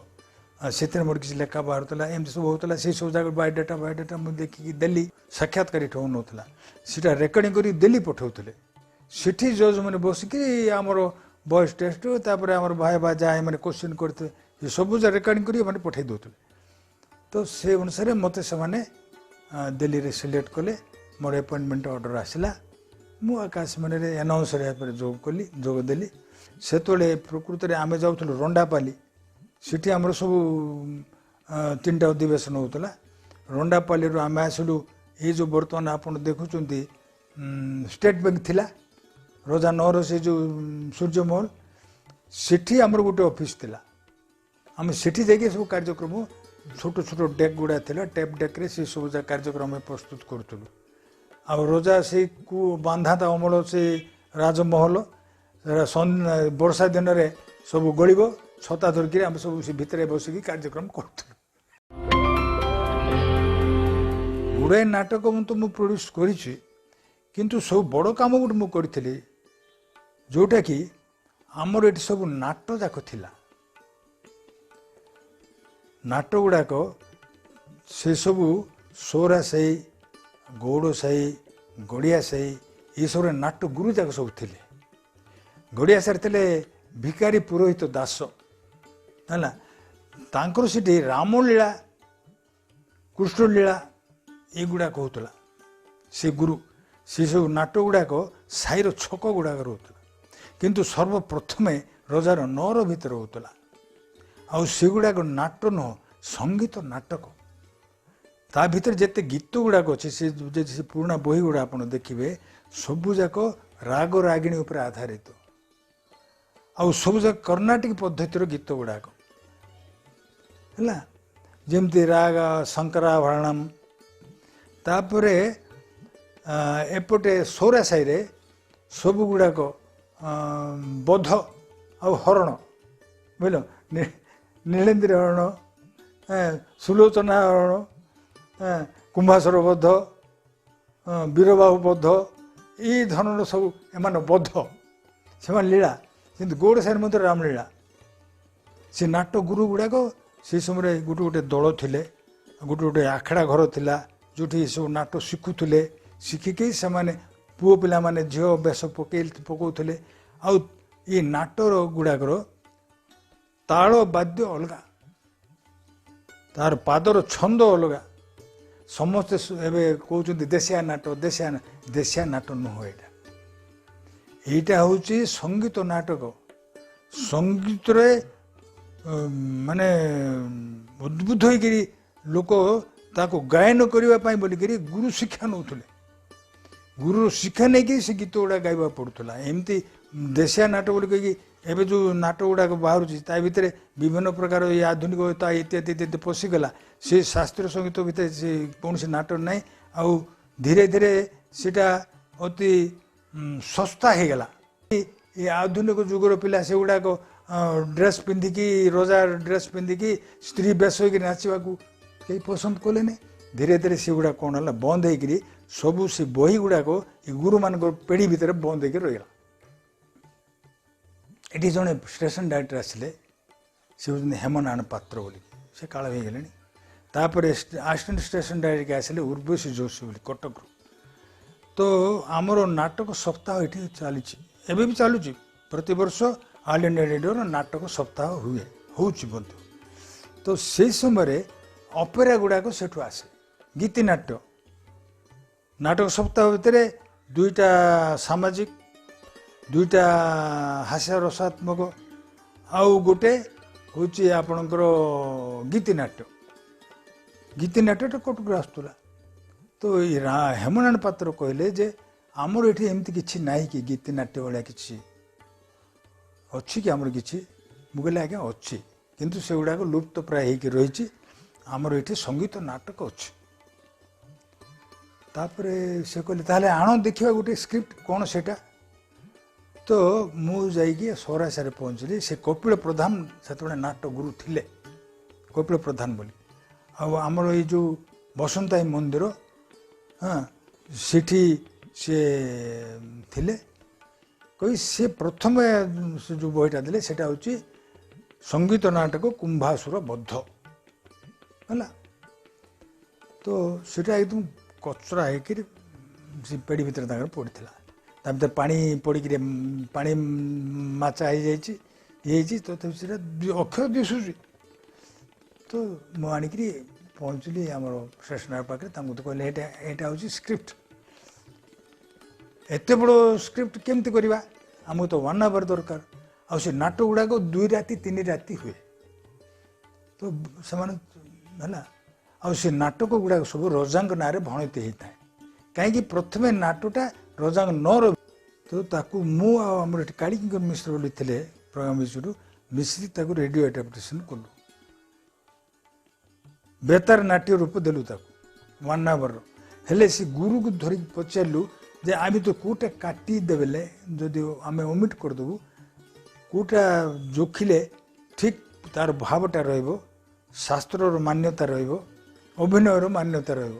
ସେଥିରେ ମୋର କିଛି ଲେଖା ବାହାରୁଥିଲା। ଏମିତି ସବୁ ହେଉଥିଲା। ସେଇ ସବୁ ଜାଗା ବାୟୋଡାଟା ମୁଁ ଦେଖିକି ଦେଲି। ସାକ୍ଷାତକାର ଏଠି ହେଉନଥିଲା, ସେଇଟା ରେକର୍ଡ଼ିଂ କରିକି ଦିଲ୍ଲୀ ପଠାଉଥିଲେ। ସେଠି ଜଜ୍ ମାନେ ବସିକି ଆମର ଭଏସ୍ ଟେଷ୍ଟ, ତାପରେ ଆମର ଭାଇ ବା ଯାହା ଏମାନେ କୋଶ୍ଚିନ୍ କରିଥିଲେ, ଏ ସବୁ ଯାହା ରେକର୍ଡ଼ିଂ କରି ଏମାନେ ପଠାଇ ଦେଉଥିଲେ। ତ ସେ ଅନୁସାରେ ମୋତେ ସେମାନେ ଦିଲ୍ଲୀରେ ସିଲେକ୍ଟ କଲେ। ମୋର ଆପଏଣ୍ଟମେଣ୍ଟ ଅର୍ଡ଼ର ଆସିଲା, ମୁଁ ଆକାଶବାଣୀରେ ଆନାଉନ୍ସର ଭାବରେ ଯୋଗ ଦେଲି। ସେତେବେଳେ ପ୍ରକୃତରେ ଆମେ ଯାଉଥିଲୁ ରଣ୍ଡାପାଲି, ସେଠି ଆମର ସବୁ 3ଟା ଅଧିବେଶନ ହେଉଥିଲା। ରଣ୍ଡାପାଲିରୁ ଆମେ ଆସିଲୁ ଏଇ ଯେଉଁ ବର୍ତ୍ତମାନ ଆପଣ ଦେଖୁଛନ୍ତି ଷ୍ଟେଟ୍ ବ୍ୟାଙ୍କ ଥିଲା ରଜା ନଅର ସେ ଯେଉଁ ସୂର୍ଯ୍ୟମହଲ, ସେଠି ଆମର ଗୋଟେ ଅଫିସ୍ ଥିଲା। ଆମେ ସେଠି ଯାଇକି ସବୁ କାର୍ଯ୍ୟକ୍ରମ, ଛୋଟ ଛୋଟ ଡେକ୍ ଗୁଡ଼ା ଥିଲା, ଟେପ୍ ଡେକ୍ରେ ସେ ସବୁ ଯାକ କାର୍ଯ୍ୟକ୍ରମ ଆମେ ପ୍ରସ୍ତୁତ କରୁଥିଲୁ। ଆଉ ରଜା ସେଇ କୁ ବାନ୍ଧାତା ଅମଳ ସେ ରାଜମହଲ ବର୍ଷା ଦିନରେ ସବୁ ଗଳିବ, ଛତା ଧରିକିରି ଆମେ ସବୁ ସେ ଭିତରେ ବସିକି କାର୍ଯ୍ୟକ୍ରମ କରୁଥିଲୁ। ଗୁଡ଼ାଏ ନାଟକ ମୁଁ ତ ପ୍ରଡ୍ୟୁସ୍ କରିଛି, କିନ୍ତୁ ସବୁ ବଡ଼ କାମ ଗୋଟେ ମୁଁ କରିଥିଲି, ଯେଉଁଟାକି ଆମର ଏଠି ସବୁ ନାଟ ଯାକ ଥିଲା। ନାଟ ଗୁଡ଼ାକ ସେସବୁ ସୋରା ସାହି, ଗଉଡ଼ ସାହି, ଗଡ଼ିଆ ସାହି, ଏସବୁରେ ନାଟ ଗୁରୁ ଯାକ ସବୁ ଥିଲେ। ଗଡ଼ିଆ ସାହିରେ ଥିଲେ ଭିକାରୀ ପୁରୋହିତ ଦାସ, ହେଲା ତାଙ୍କର ସେଠି ରାମଲୀଳା, କୃଷ୍ଣଲୀଳା ଏଗୁଡ଼ାକ ହେଉଥିଲା। ସେ ଗୁରୁ ସେସବୁ ନାଟ ଗୁଡ଼ାକ ସାହିର ଛକ ଗୁଡ଼ାକ ରହୁଥିଲା, କିନ୍ତୁ ସର୍ବପ୍ରଥମେ ରଜାର ନଅର ଭିତରେ ହେଉଥିଲା। ଆଉ ସେଗୁଡ଼ାକ ନାଟ ନୁହଁ, ସଙ୍ଗୀତ ନାଟକ। ତା ଭିତରେ ଯେତେ ଗୀତ ଗୁଡ଼ାକ ଅଛି, ସେ ଯଦି ସେ ପୁରୁଣା ବହି ଗୁଡ଼ା ଆପଣ ଦେଖିବେ, ସବୁଯାକ ରାଗ ରାଗିଣୀ ଉପରେ ଆଧାରିତ, ଆଉ ସବୁଯାକ କର୍ଣ୍ଣାଟକ ପଦ୍ଧତିର ଗୀତ ଗୁଡ଼ାକ ହେଲା, ଯେମିତି ରାଗ ଶଙ୍କରାଭରଣମ। ତାପରେ ଏପଟେ ସୌରା ସାହିରେ ସବୁ ଗୁଡ଼ାକ ବଧ ଆଉ ହରଣ, ବୁଝିଲ, ନୀଳେନ୍ଦ୍ର ହରଣ, ସୁଲୋଚନା ହରଣ, କୁମ୍ଭାସର ବଧ, ବୀରବାହୁ ବଧ, ଏଇ ଧରଣର ସବୁ ଏମାନେ ବଧ, ସେମାନେ ଲୀଳା। କିନ୍ତୁ ଗୌଡ଼ ସାହିରେ ମଧ୍ୟ ରାମଲୀଳା। ସେ ନାଟ ଗୁରୁ ଗୁଡ଼ାକ ସେ ସମୟରେ ଗୋଟେ ଗୋଟେ ଦଳ ଥିଲେ, ଗୋଟେ ଗୋଟେ ଆଖଡ଼ା ଘର ଥିଲା, ଯେଉଁଠି ସବୁ ନାଟ ଶିଖୁଥିଲେ। ଶିଖିକି ସେମାନେ ପୁଅ ପିଲାମାନେ ଝିଅ ବେଶ ପକାଉଥିଲେ। ଆଉ ଏ ନାଟର ଗୁଡ଼ାକର ତାଳ ବାଦ୍ୟ ଅଲଗା, ତାର ପାଦର ଛନ୍ଦ ଅଲଗା। ସମସ୍ତେ ଏବେ କହୁଛନ୍ତି ଦେଶିଆ ନାଟ, ଦେଶିଆ ନାଟ ନୁହଁ ଏଇଟା। ଏଇଟା ହେଉଛି ସଙ୍ଗୀତ ନାଟକ। ସଙ୍ଗୀତରେ ମାନେ ଉଦ୍ବୁଦ୍ଧ ହେଇକିରି ଲୋକ ତାକୁ ଗାୟନ କରିବା ପାଇଁ ବୋଲିକିରି ଗୁରୁ ଶିକ୍ଷା ନେଉଥିଲେ। ଗୁରୁ ଶିକ୍ଷା ନେଇକି ସେ ଗୀତ ଗୁଡ଼ା ଗାଇବାକୁ ପଡ଼ୁଥିଲା। ଏମିତି ଦେଶିଆ ନାଟ ବୋଲି କହିକି ଏବେ ଯେଉଁ ନାଟ ଗୁଡ଼ାକ ବାହାରୁଛି ତା ଭିତରେ ବିଭିନ୍ନ ପ୍ରକାର ଏଇ ଆଧୁନିକତା ଇତ୍ୟାଦି ଇତ୍ୟାଦି ପଶିଗଲା। ସେ ଶାସ୍ତ୍ରୀୟ ସଙ୍ଗୀତ ଭିତରେ ସେ କୌଣସି ନାଟ ନାହିଁ। ଆଉ ଧୀରେ ଧୀରେ ସେଇଟା ଅତି ଶସ୍ତା ହେଇଗଲା। ଏ ଆଧୁନିକ ଯୁଗର ପିଲା ସେଗୁଡ଼ାକ ଡ୍ରେସ୍ ପିନ୍ଧିକି, ରଜା ଡ୍ରେସ୍ ପିନ୍ଧିକି ସ୍ତ୍ରୀ ବେଶ ହେଇକି ନାଚିବାକୁ କେହି ପସନ୍ଦ କଲେନି। ଧୀରେ ଧୀରେ ସେଗୁଡ଼ା କ'ଣ ହେଲା, ବନ୍ଦ ହେଇକିରି ସବୁ ସେ ବହି ଗୁଡ଼ାକ ଏ ଗୁରୁମାନଙ୍କ ପେଢ଼ି ଭିତରେ ବନ୍ଦ ହେଇକି ରହିଗଲା। ଏଠି ଜଣେ ଷ୍ଟେସନ ଡାଇରେକ୍ଟର ଆସିଲେ, ସେ ହେଉଛନ୍ତି ହେମନାରାୟଣ ପାତ୍ର ବୋଲି, ସେ କାଳ ହେଇଗଲେଣି। ତାପରେ ଆସିଷ୍ଟାଣ୍ଟ ଷ୍ଟେସନ ଡାଇରେକ୍ଟର ଆସିଲେ ଉର୍ବଶୀ ଯୋଶୀ ବୋଲି କଟକରୁ। ତ ଆମର ନାଟକ ସପ୍ତାହ ଏଠି ଚାଲିଛି, ଏବେ ବି ଚାଲୁଛି। ପ୍ରତିବର୍ଷ ଅଲ୍ ଇଣ୍ଡିଆ ରେଡ଼ିଓର ନାଟକ ସପ୍ତାହ ହୁଏ, ହେଉଛି ମଧ୍ୟ। ତ ସେଇ ସମୟରେ ଅପେରା ଗୁଡ଼ାକ ସେଠୁ ଆସେ, ଗୀତିନାଟ୍ୟ। ନାଟକ ସପ୍ତାହ ଭିତରେ 2ଟା ସାମାଜିକ, 2ଟା ହାସ୍ୟ ରସାତ୍ମକ, ଆଉ ଗୋଟେ ହେଉଛି ଆପଣଙ୍କର ଗୀତିନାଟ୍ୟ। ଗୀତିନାଟ୍ୟଟା କଟକରୁ ଆସୁଥିଲା। ତ ଏଇ ହେମନାରାୟଣ ପାତ୍ର କହିଲେ ଯେ ଆମର ଏଠି ଏମିତି କିଛି ନାହିଁ କି, ଗୀତିନାଟ୍ୟ ଭଳିଆ କିଛି ଅଛି କି ଆମର କିଛି? ମୁଁ କହିଲି ଆଜ୍ଞା ଅଛି, କିନ୍ତୁ ସେଗୁଡ଼ାକ ଲୁପ୍ତ ପ୍ରାୟ ହେଇକି ରହିଛି। ଆମର ଏଠି ସଙ୍ଗୀତ ନାଟକ ଅଛି। ତାପରେ ସେ କହିଲେ ତାହେଲେ ଆଣ ଦେଖିବା ଗୋଟେ ସ୍କ୍ରିପ୍ଟ କ'ଣ ସେଇଟା। ତ ମୁଁ ଯାଇକି ସରାସାରେ ପହଞ୍ଚିଲି। ସେ କପିଳ ପ୍ରଧାନ ସେତେବେଳେ ନାଟ ଗୁରୁ ଥିଲେ, କପିଳ ପ୍ରଧାନ ବୋଲି। ଆଉ ଆମର ଏଇ ଯେଉଁ ବସନ୍ତାଇ ମନ୍ଦିର, ହଁ, ସେଠି ସେ ଥିଲେ। କହି ସେ ପ୍ରଥମେ ସେ ଯେଉଁ ବହିଟା ଦେଲେ ସେଇଟା ହେଉଛି ସଙ୍ଗୀତ ନାଟକ କୁମ୍ଭାସୁର ବଦ୍ଧ ହେଲା। ତ ସେଇଟା ଏକଦମ କଚରା ହେଇକିରି ସେ ପେଡ଼ି ଭିତରେ ତାଙ୍କର ପଡ଼ିଥିଲା। ତା ଭିତରେ ପାଣି ପଡ଼ିକିରି ପାଣି ମାଚା ହେଇଯାଇଛି, ଇଏ ହେଇଛି। ତଥାପି ସେଇଟା ଅକ୍ଷର ଦିଶୁଛି। ତ ମୁଁ ଆଣିକିରି ପହଞ୍ଚିଲି ଆମର ଷ୍ଟେସନାରୀ ପାଖରେ। ତାଙ୍କୁ ତ କହିଲେ ଏଇଟା ହେଉଛି ସ୍କ୍ରିପ୍ଟ। ଏତେ ବଡ଼ ସ୍କ୍ରିପ୍ଟ କେମିତି କରିବା, ଆମକୁ ତ 1 ଆୱାର ଦରକାର। ଆଉ ସେ ନାଟ ଗୁଡ଼ାକ 2 ରାତି 3 ରାତି ହୁଏ। ତ ସେମାନେ ହେଲା, ଆଉ ସେ ନାଟକ ଗୁଡ଼ାକ ସବୁ ରଜାଙ୍କ ନାଁରେ ଭଣତି ହେଇଥାଏ। କାହିଁକି ପ୍ରଥମେ ନାଟଟା ରଜାଙ୍କ ନ ରହି, ତ ତାକୁ ମୁଁ ଆଉ ଆମର ଏଠି କାଳିକିଙ୍କର ମିଶ୍ର ବୋଲି ଥିଲେ ପ୍ରଜ୍ଞା ମିଶ୍ରରୁ ମିଶିକି ତାକୁ ରେଡ଼ିଓ ଆଡାପ୍ଟେସନ୍ କଲୁ। ବେତାର ନାଟ୍ୟ ରୂପ ଦେଲୁ ତାକୁ 1 ଆୱାରର। ହେଲେ ସେ ଗୁରୁକୁ ଧରିକି ପଚାରିଲୁ ଯେ ଆମେ ତ କେଉଁଟା କାଟି ଦେଲେ ଯଦି ଆମେ ଓମିଟ୍ କରିଦେବୁ, କେଉଁଟା ଯୋଖିଲେ ଠିକ୍ ତାର ଭାବଟା ରହିବ, ଶାସ୍ତ୍ରର ମାନ୍ୟତା ରହିବ, ଅଭିନୟର ମାନ୍ୟତା ରହିବ,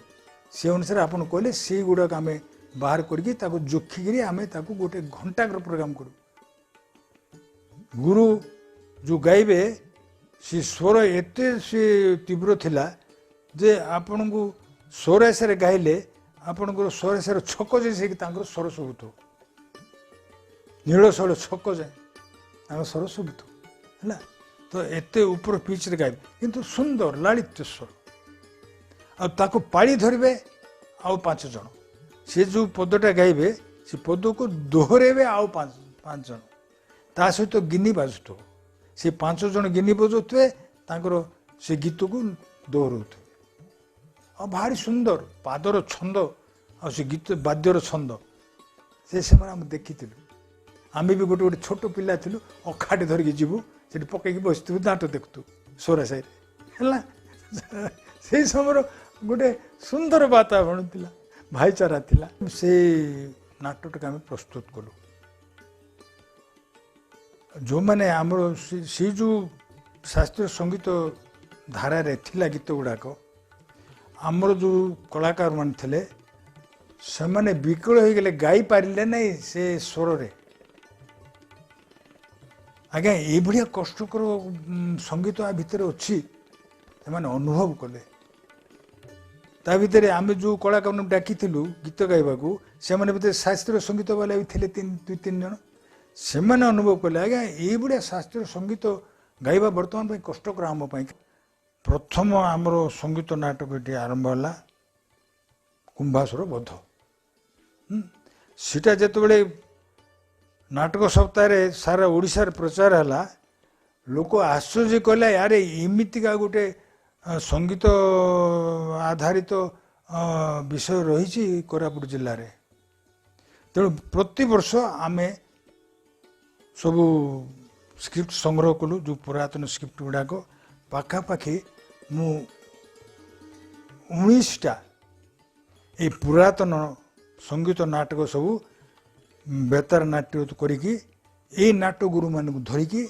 ସେ ଅନୁସାରେ ଆପଣ କହିଲେ ସେଇଗୁଡ଼ାକ ଆମେ ବାହାର କରିକି ତାକୁ ଯୋଖିକିରି ଆମେ ତାକୁ ଗୋଟେ ଘଣ୍ଟାକର ପ୍ରୋଗ୍ରାମ କରିବୁ। ଗୁରୁ ଯେଉଁ ଗାଇବେ ସେ ସ୍ୱର ଏତେ ସେ ତୀବ୍ର ଥିଲା ଯେ ଆପଣଙ୍କୁ ସ୍ୱରାସରେ ଗାଇଲେ ଆପଣଙ୍କର ସ୍ୱରାସର ଛକ ଯାଏ ସେ ତାଙ୍କର ସ୍ୱର ଶୁଭୁଥିବ, ନୀଳଶୈଳ ଛକ ଯାଏ ତାଙ୍କ ସ୍ୱର ଶୁଭୁଥିବ ହେଲା। ତ ଏତେ ଉପର ପିଚ୍ରେ ଗାଇବେ, କିନ୍ତୁ ସୁନ୍ଦର ଲାଳିତ୍ୟ ସ୍ୱର। ଆଉ ତାକୁ ପାଳି ଧରିବେ ଆଉ 5 ଜଣ, ସେ ଯେଉଁ ପଦଟା ଗାଇବେ ସେ ପଦକୁ ଦୋହରେଇବେ ଆଉ 5 ଜଣ, ତା ସହିତ ଗିନି ବାଜୁଥିବ। ସେ 5 ଜଣ ଗିନି ବଜାଉଥିବେ, ତାଙ୍କର ସେ ଗୀତକୁ ଦୋହରଉଥିବେ। ଆଉ ଭାରି ସୁନ୍ଦର ପାଦର ଛନ୍ଦ ଆଉ ସେ ଗୀତ ବାଦ୍ୟର ଛନ୍ଦ, ସେ ସମୟରେ ଆମେ ଦେଖିଥିଲୁ। ଆମେ ବି ଗୋଟେ ଗୋଟେ ଛୋଟ ପିଲା ଥିଲୁ, ଅଖାଟେ ଧରିକି ଯିବୁ, ସେଠି ପକେଇକି ବସିଥିବୁ, ନାଟ ଦେଖୁଥିବୁ ସୋରା ସାହିରେ ହେଲା। ସେଇ ସମୟର ଗୋଟେ ସୁନ୍ଦର ବାତାବରଣ ଥିଲା, ଭାଇଚାରା ଥିଲା। ସେଇ ନାଟକଟାକୁ ଆମେ ପ୍ରସ୍ତୁତ କଲୁ। ଯେଉଁମାନେ ଆମର ସେଇ ଯେଉଁ ଶାସ୍ତ୍ରୀୟ ସଙ୍ଗୀତ ଧାରାରେ ଥିଲା ଗୀତ ଗୁଡ଼ାକ, ଆମର ଯେଉଁ କଳାକାରମାନେ ଥିଲେ ସେମାନେ ବିକଳ ହେଇଗଲେ, ଗାଇ ପାରିଲେ ନାହିଁ ସେ ସ୍ୱରରେ। ଆଜ୍ଞା ଏଇଭଳିଆ କଷ୍ଟକର ସଙ୍ଗୀତ ଆ ଭିତରେ ଅଛି, ସେମାନେ ଅନୁଭବ କଲେ। ତା ଭିତରେ ଆମେ ଯେଉଁ କଳାକାରଙ୍କୁ ଡାକିଥିଲୁ ଗୀତ ଗାଇବାକୁ, ସେମାନେ ଭିତରେ ଶାସ୍ତ୍ରୀୟ ସଙ୍ଗୀତ ବାଲା ବି ଥିଲେ ଦୁଇ ତିନି ଜଣ। ସେମାନେ ଅନୁଭବ କଲେ, ଆଜ୍ଞା ଏଇଭଳିଆ ଶାସ୍ତ୍ରୀୟ ସଙ୍ଗୀତ ଗାଇବା ବର୍ତ୍ତମାନ ପାଇଁ କଷ୍ଟକର ଆମ ପାଇଁ। ପ୍ରଥମ ଆମର ସଙ୍ଗୀତ ନାଟକ ଏଠି ଆରମ୍ଭ ହେଲା କୁମ୍ଭାସୁର ବଧ। ସେଇଟା ଯେତେବେଳେ ନାଟକ ସପ୍ତାହରେ ସାରା ଓଡ଼ିଶାରେ ପ୍ରଚାର ହେଲା, ଲୋକ ଆଶ୍ଚର୍ଯ୍ୟ କଲେ, ଆରେ ଏମିତିକା ଗୋଟେ ସଙ୍ଗୀତ ଆଧାରିତ ବିଷୟ ରହିଛି କୋରାପୁଟ ଜିଲ୍ଲାରେ। ତେଣୁ ପ୍ରତିବର୍ଷ ଆମେ ସବୁ ସ୍କ୍ରିପ୍ଟ ସଂଗ୍ରହ କଲୁ, ଯେଉଁ ପୁରାତନ ସ୍କ୍ରିପ୍ଟ ଗୁଡ଼ାକ। ପାଖାପାଖି ମୁଁ 19ଟା ଏଇ ପୁରାତନ ସଙ୍ଗୀତ ନାଟକ ସବୁ ବେତାର ନାଟ୍ୟ କରିକି ଏଇ ନାଟ୍ୟ ଗୁରୁମାନଙ୍କୁ ଧରିକି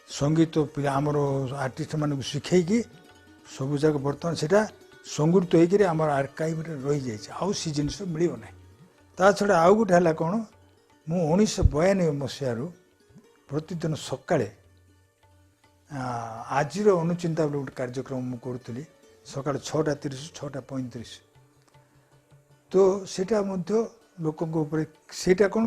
ସଙ୍ଗୀତ ପିଲା ଆମର ଆର୍ଟିଷ୍ଟମାନଙ୍କୁ ଶିଖେଇକି ସବୁ ଯାକ ବର୍ତ୍ତମାନ ସେଇଟା ସଂଗୃହୀତ ହେଇକିରି ଆମର ଆର୍କାଇଭରେ ରହିଯାଇଛି। ଆଉ ସେ ଜିନିଷ ମିଳିବ ନାହିଁ। ତା ଛଡ଼ା ଆଉ ଗୋଟେ ହେଲା କ'ଣ, ମୁଁ 1992 ମସିହାରୁ ପ୍ରତିଦିନ ସକାଳେ ଆଜିର ଅନୁଚିନ୍ତା ବୋଲି ଗୋଟେ କାର୍ଯ୍ୟକ୍ରମ ମୁଁ କରୁଥିଲି, ସକାଳ 6:30, 6:35। ତ ସେଇଟା ମଧ୍ୟ ଲୋକଙ୍କ ଉପରେ, ସେଇଟା କ'ଣ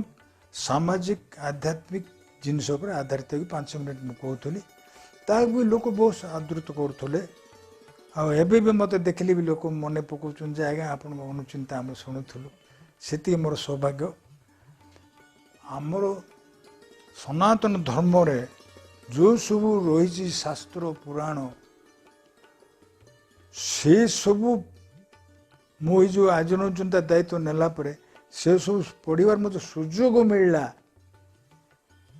ସାମାଜିକ ଆଧ୍ୟାତ୍ମିକ ଜିନିଷ ଉପରେ ଆଧାରିତ ହେଇକି 5 ମିନିଟ୍ ମୁଁ କହୁଥିଲି, ତାହାକୁ ବି ଲୋକ ବହୁତ ଆଦୃତ କରୁଥିଲେ। ଆଉ ଏବେ ବି ମୋତେ ଦେଖିଲେ ବି ଲୋକ ମନେ ପକାଉଛନ୍ତି ଯେ ଆଜ୍ଞା ଆପଣଙ୍କ ଅନୁଚିନ୍ତା ଆମେ ଶୁଣୁଥିଲୁ। ସେତିକି ମୋର ସୌଭାଗ୍ୟ। ଆମର ସନାତନ ଧର୍ମରେ ଯେଉଁ ସବୁ ରହିଛି ଶାସ୍ତ୍ର ପୁରାଣ, ସେସବୁ ମୁଁ ଏଇ ଯେଉଁ ଆଜି ଅନୁଚିନ୍ତା ଦାୟିତ୍ୱ ନେଲା ପରେ ସେସବୁ ପଢ଼ିବାର ମୋତେ ସୁଯୋଗ ମିଳିଲା।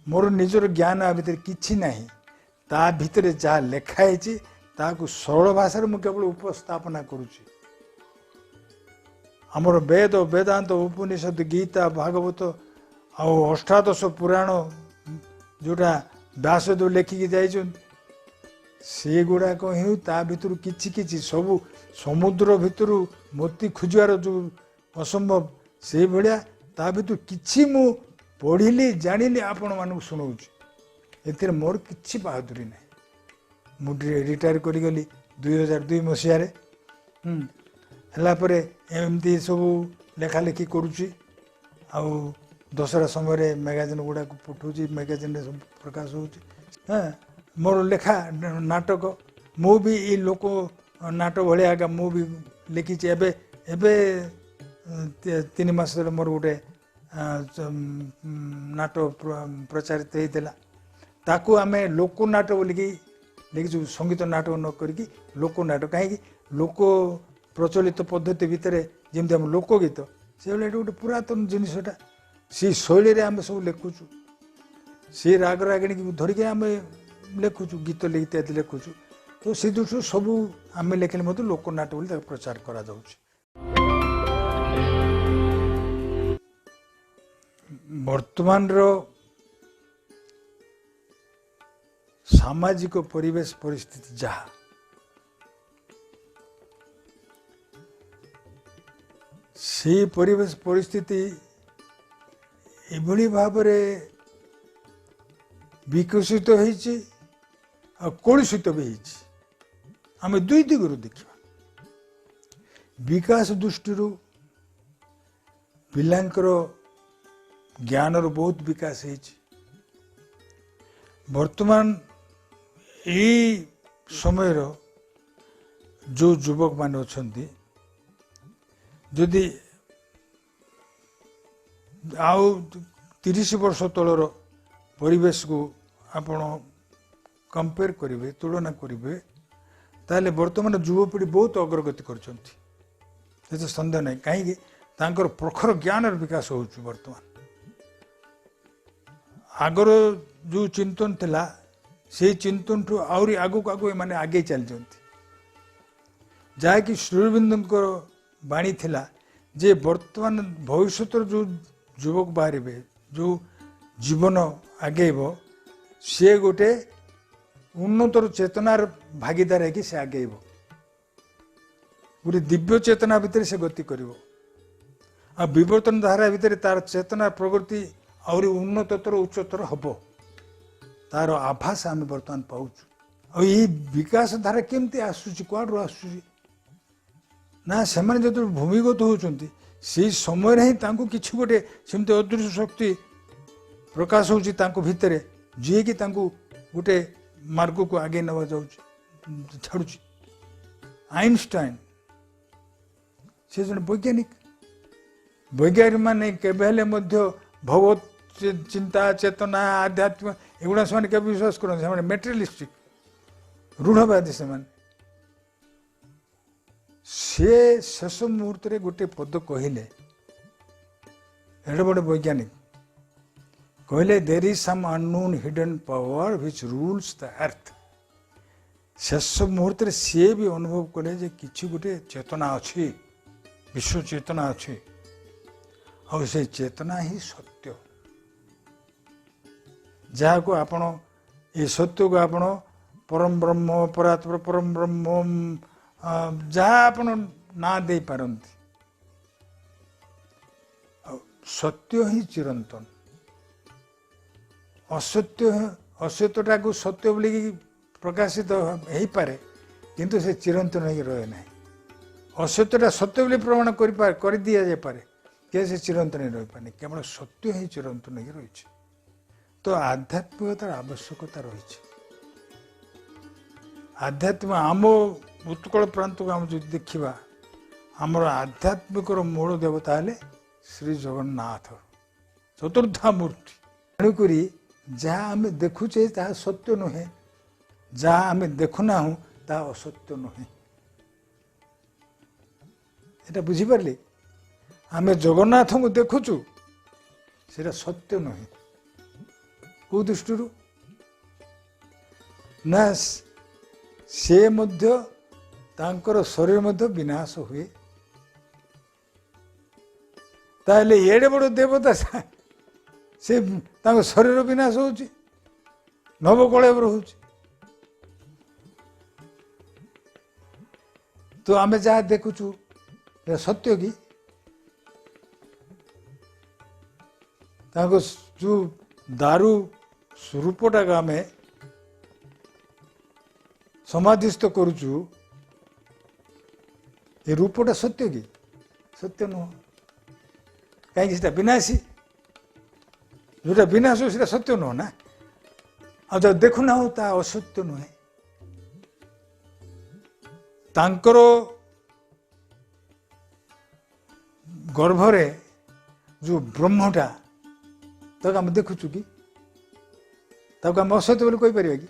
ମୋର ନିଜର ଜ୍ଞାନ ଆ ଭିତରେ କିଛି ନାହିଁ, ତା ଭିତରେ ଯାହା ଲେଖା ହେଇଛି ତାହାକୁ ସରଳ ଭାଷାରେ ମୁଁ କେବଳ ଉପସ୍ଥାପନା କରୁଛି। ଆମର ବେଦ, ବେଦାନ୍ତ, ଉପନିଷଦ, ଗୀତା, ଭାଗବତ ଆଉ ଅଷ୍ଟାଦଶ ପୁରାଣ ଯେଉଁଟା ବ୍ୟାସଦେବ ଲେଖିକି ଯାଇଛନ୍ତି, ସେଗୁଡ଼ାକ ହିଁ ତା ଭିତରୁ କିଛି କିଛି, ସବୁ ସମୁଦ୍ର ଭିତରୁ ମୋତି ଖୋଜିବାର ଯେଉଁ ଅସମ୍ଭବ, ସେଇଭଳିଆ ତା ଭିତରୁ କିଛି ମୁଁ ପଢ଼ିଲି, ଜାଣିଲି, ଆପଣମାନଙ୍କୁ ଶୁଣାଉଛି। ଏଥିରେ ମୋର କିଛି ବାହାଦୁରୀ ନାହିଁ। ମୁଁ ରିଟାୟାର କରିଗଲି 2002 ମସିହାରେ। ହେଲା ପରେ ଏମିତି ସବୁ ଲେଖାଲେଖି କରୁଛି। ଆଉ ଦଶହରା ସମୟରେ ମ୍ୟାଗାଜିନ୍ ଗୁଡ଼ାକୁ ପଠାଉଛି, ମ୍ୟାଗାଜିନ୍ରେ ସବୁ ପ୍ରକାଶ ହେଉଛି। ହଁ, ମୋର ଲେଖା ନାଟକ ମୁଁ ବି ଏଇ ଲୋକ ନାଟ ଭଳିଆ ଏକା ମୁଁ ବି ଲେଖିଛି। ଏବେ ଏବେ 3 ମାସ ତଳେ ମୋର ଗୋଟେ ନାଟ ପ୍ରଚାରିତ ହେଇଥିଲା। ତାକୁ ଆମେ ଲୋକ ନାଟ ବୋଲିକି ଲେଖିଛୁ, ସଙ୍ଗୀତ ନାଟକ ନ କରିକି ଲୋକ ନାଟ। କାହିଁକି ଲୋକ ପ୍ରଚଳିତ ପଦ୍ଧତି ଭିତରେ ଯେମିତି ଆମ ଲୋକଗୀତ, ସେଇଭଳିଆ ଏଇଟା ଗୋଟେ ପୁରାତନ ଜିନିଷଟା, ସେଇ ଶୈଳୀରେ ଆମେ ସବୁ ଲେଖୁଛୁ, ସେଇ ରାଗ ରାଗିଣୀକି ଧରିକି ଆମେ ଲେଖୁଛୁ, ଗୀତ ଇତ୍ୟାଦି ଲେଖୁଛୁ। ତ ସେ ଦୃଷ୍ଟିରୁ ସବୁ ଆମେ ଲେଖିଲେ ମଧ୍ୟ ଲୋକ ନାଟ ବୋଲି ତାକୁ ପ୍ରଚାର କରାଯାଉଛି। ବର୍ତ୍ତମାନର ସାମାଜିକ ପରିବେଶ ପରିସ୍ଥିତି ଯାହା, ସେଇ ପରିବେଶ ପରିସ୍ଥିତି ଏଭଳି ଭାବରେ ବିକଶିତ ହେଇଛି ଆଉ କଳୁଷିତ ବି ହେଇଛି। ଆମେ ଦୁଇ ଦିଗରୁ ଦେଖିବା। ବିକାଶ ଦୃଷ୍ଟିରୁ ପିଲାଙ୍କର ଜ୍ଞାନର ବହୁତ ବିକାଶ ହେଇଛି। ବର୍ତ୍ତମାନ ଏଇ ସମୟର ଯେଉଁ ଯୁବକମାନେ ଅଛନ୍ତି, ଯଦି ଆଉ 30 ବର୍ଷ ତଳର ପରିବେଶକୁ ଆପଣ କମ୍ପେୟାର କରିବେ, ତୁଳନା କରିବେ, ତାହେଲେ ବର୍ତ୍ତମାନ ଯୁବପିଢ଼ି ବହୁତ ଅଗ୍ରଗତି କରିଛନ୍ତି, ଏଥିରେ ସନ୍ଦେହ ନାହିଁ। କାହିଁକି ତାଙ୍କର ପ୍ରଖର ଜ୍ଞାନର ବିକାଶ ହେଉଛି। ବର୍ତ୍ତମାନ ଆଗର ଯେଉଁ ଚିନ୍ତନ ଥିଲା, ସେଇ ଚିନ୍ତନଠୁ ଆହୁରି ଆଗକୁ ଆଗକୁ ଏମାନେ ଆଗେଇ ଚାଲିଛନ୍ତି। ଯାହାକି ଶ୍ରୀଅରବିନ୍ଦଙ୍କର ବାଣୀ ଥିଲା ଯେ ବର୍ତ୍ତମାନ ଭବିଷ୍ୟତର ଯେଉଁ ଯୁବକ ବାହାରିବେ, ଯେଉଁ ଜୀବନ ଆଗେଇବ, ସିଏ ଗୋଟେ ଉନ୍ନତର ଚେତନାର ଭାଗିଦାର ହେଇକି ସେ ଆଗେଇବ, ଗୋଟେ ଦିବ୍ୟ ଚେତନା ଭିତରେ ସେ ଗତି କରିବ। ଆଉ ବିବର୍ତ୍ତନ ଧାରା ଭିତରେ ତାର ଚେତନା ପ୍ରଗତି ଆହୁରି ଉନ୍ନତତର ଉଚ୍ଚତର ହବ, ତାର ଆଭାସ ଆମେ ବର୍ତ୍ତମାନ ପାଉଛୁ। ଆଉ ଏଇ ବିକାଶ ଧାରା କେମିତି ଆସୁଛି, କୁଆଡ଼ୁ ଆସୁଛି ନା, ସେମାନେ ଯେତେବେଳେ ଭୂମିଗତ ହେଉଛନ୍ତି, ସେଇ ସମୟରେ ହିଁ ତାଙ୍କୁ କିଛି ଗୋଟେ ସେମିତି ଅଦୃଶ୍ୟ ଶକ୍ତି ପ୍ରକାଶ ହେଉଛି ତାଙ୍କ ଭିତରେ, ଯିଏକି ତାଙ୍କୁ ଗୋଟେ ମାର୍ଗକୁ ଆଗେଇ ନେବା ଯାଉଛି, ଛାଡ଼ୁଛି। ଆଇନଷ୍ଟାଇନ, ସେ ଜଣେ ବୈଜ୍ଞାନିକ। ବୈଜ୍ଞାନିକମାନେ କେବେ ହେଲେ ମଧ୍ୟ ଭଗବତ ଚିନ୍ତା, ଚେତନା, ଆଧ୍ୟାତ୍ମିକ ଏଗୁଡ଼ା ସେମାନେ କେବେ ବିଶ୍ୱାସ କରନ୍ତି? ସେମାନେ ମେଟେରିଆଲିଷ୍ଟିକ୍, ରୂଢ଼ବାଦୀ ସେମାନେ। ସେ ଶେଷ ମୁହୂର୍ତ୍ତରେ ଗୋଟେ ପଦ କହିଲେ, ଏଡ଼େ ବଡ଼ ବୈଜ୍ଞାନିକ କହିଲେ, "There is some unknown hidden power which rules the earth." ଶେଷ ମୁହୂର୍ତ୍ତରେ ସିଏ ବି ଅନୁଭବ କଲେ ଯେ କିଛି ଗୋଟେ ଚେତନା ଅଛି, ବିଶ୍ୱ ଚେତନା ଅଛି, ଆଉ ସେଇ ଚେତନା ହିଁ ସତ୍ୟ, ଯାହାକୁ ଆପଣ, ଏ ସତ୍ୟକୁ ଆପଣ ପରମ ବ୍ରହ୍ମ, ପରାତ୍ପର ପରମ ବ୍ରହ୍ମ, ଯାହା ଆପଣ ନାଁ ଦେଇପାରନ୍ତି। ଆଉ ସତ୍ୟ ହିଁ ଚିରନ୍ତନ। ଅସତ୍ୟ, ଅସତ୍ୟଟାକୁ ସତ୍ୟ ବୋଲିକି ପ୍ରକାଶିତ ହେଇପାରେ, କିନ୍ତୁ ସେ ଚିରନ୍ତନ ହେଇକି ରହେ ନାହିଁ। ଅସତ୍ୟଟା ସତ୍ୟ ବୋଲି ପ୍ରମାଣ କରିପାରେ, କରିଦିଆଯାଇପାରେ, କିନ୍ତୁ ସେ ଚିରନ୍ତନ ହେଇ ରହିପାରେନି। କେବଳ ସତ୍ୟ ହିଁ ଚିରନ୍ତନ ହେଇକି ରହିଛି। ତ ଆଧ୍ୟାତ୍ମିକତାର ଆବଶ୍ୟକତା ରହିଛି। ଆଧ୍ୟାତ୍ମିକ, ଆମ ଉତ୍କଳ ପ୍ରାନ୍ତକୁ ଆମେ ଯଦି ଦେଖିବା, ଆମର ଆଧ୍ୟାତ୍ମିକର ମୂଳ ଦେବତା ହେଲେ ଶ୍ରୀ ଜଗନ୍ନାଥ, ଚତୁର୍ଦ୍ଧା ମୂର୍ତ୍ତି। ତେଣୁକରି ଯାହା ଆମେ ଦେଖୁଛେ ତାହା ସତ୍ୟ ନୁହେଁ, ଯାହା ଆମେ ଦେଖୁନାହୁଁ ତାହା ଅସତ୍ୟ ନୁହେଁ। ଏଇଟା ବୁଝିପାରିଲେ? ଆମେ ଜଗନ୍ନାଥଙ୍କୁ ଦେଖୁଛୁ, ସେଇଟା ସତ୍ୟ ନୁହେଁ। କୋଉ ଦୃଷ୍ଟିରୁ ନା, ସେ ମଧ୍ୟ, ତାଙ୍କର ଶରୀର ମଧ୍ୟ ବିନାଶ ହୁଏ। ତାହେଲେ ଏଡ଼େ ବଡ଼ ଦେବତା, ସେ ତାଙ୍କ ଶରୀର ବିନାଶ ହଉଛି, ନବକଳେବର ହଉଛି। ତ ଆମେ ଯାହା ଦେଖୁଛୁ ଏଟା ସତ୍ୟ କି? ତାଙ୍କ ଯୋଉ ଦାରୁ ରୂପଟାକୁ ଆମେ ସମାଧିସ୍ଥ କରୁଛୁ, ଏ ରୂପଟା ସତ୍ୟ କି? ସତ୍ୟ ନୁହଁ। କାହିଁକି? ସେଟା ବିନାଶୀ। ଯୋଉଟା ବିନାଶ ସେଟା ସତ୍ୟ ନୁହଁ ନା। ଆଉ ଯାହା ଦେଖୁନାହୁଁ ତାହା ଅସତ୍ୟ ନୁହେଁ। ତାଙ୍କର ଗର୍ଭରେ ଯୋଉ ବ୍ରହ୍ମଟା, ତାକୁ ଆମେ ଦେଖୁଛୁ କି? ତାକୁ ଆମେ ଅସତ୍ୟ ବୋଲି କହିପାରିବା କି?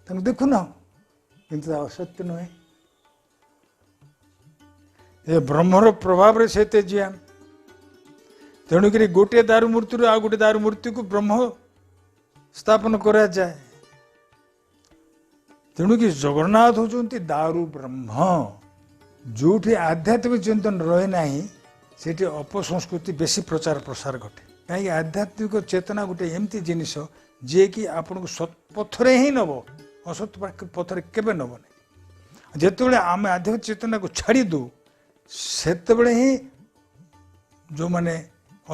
ତାଙ୍କୁ ଦେଖୁନାହୁଁ, କିନ୍ତୁ ତା ଅସତ୍ୟ ନୁହେଁ। ଏ ବ୍ରହ୍ମର ପ୍ରଭାବରେ ସେ ତେଜିଆନ। ତେଣୁକରି ଗୋଟିଏ ଦାରୁ ମୂର୍ତ୍ତିରୁ ଆଉ ଗୋଟେ ଦାରୁ ମୂର୍ତ୍ତିକୁ ବ୍ରହ୍ମ ସ୍ଥାପନ କରାଯାଏ। ତେଣୁକି ଜଗନ୍ନାଥ ହେଉଛନ୍ତି ଦାରୁ ବ୍ରହ୍ମ। ଯୋଉଠି ଆଧ୍ୟାତ୍ମିକ ଚିନ୍ତନ ରହେ ନାହିଁ, ସେଠି ଅପସଂସ୍କୃତି ବେଶୀ ପ୍ରଚାର ପ୍ରସାର ଘଟେ। କାହିଁକି? ଆଧ୍ୟାତ୍ମିକ ଚେତନା ଗୋଟେ ଏମିତି ଜିନିଷ, ଯିଏକି ଆପଣଙ୍କୁ ସତ୍ ପଥରେ ହିଁ ନେବ, ଅସତ୍ ପଥରେ କେବେ ନେବ ନାହିଁ। ଯେତେବେଳେ ଆମେ ଆଧ୍ୟାତ୍ମିକ ଚେତନାକୁ ଛାଡ଼ି ଦେଉ, ସେତେବେଳେ ହିଁ ଯେଉଁମାନେ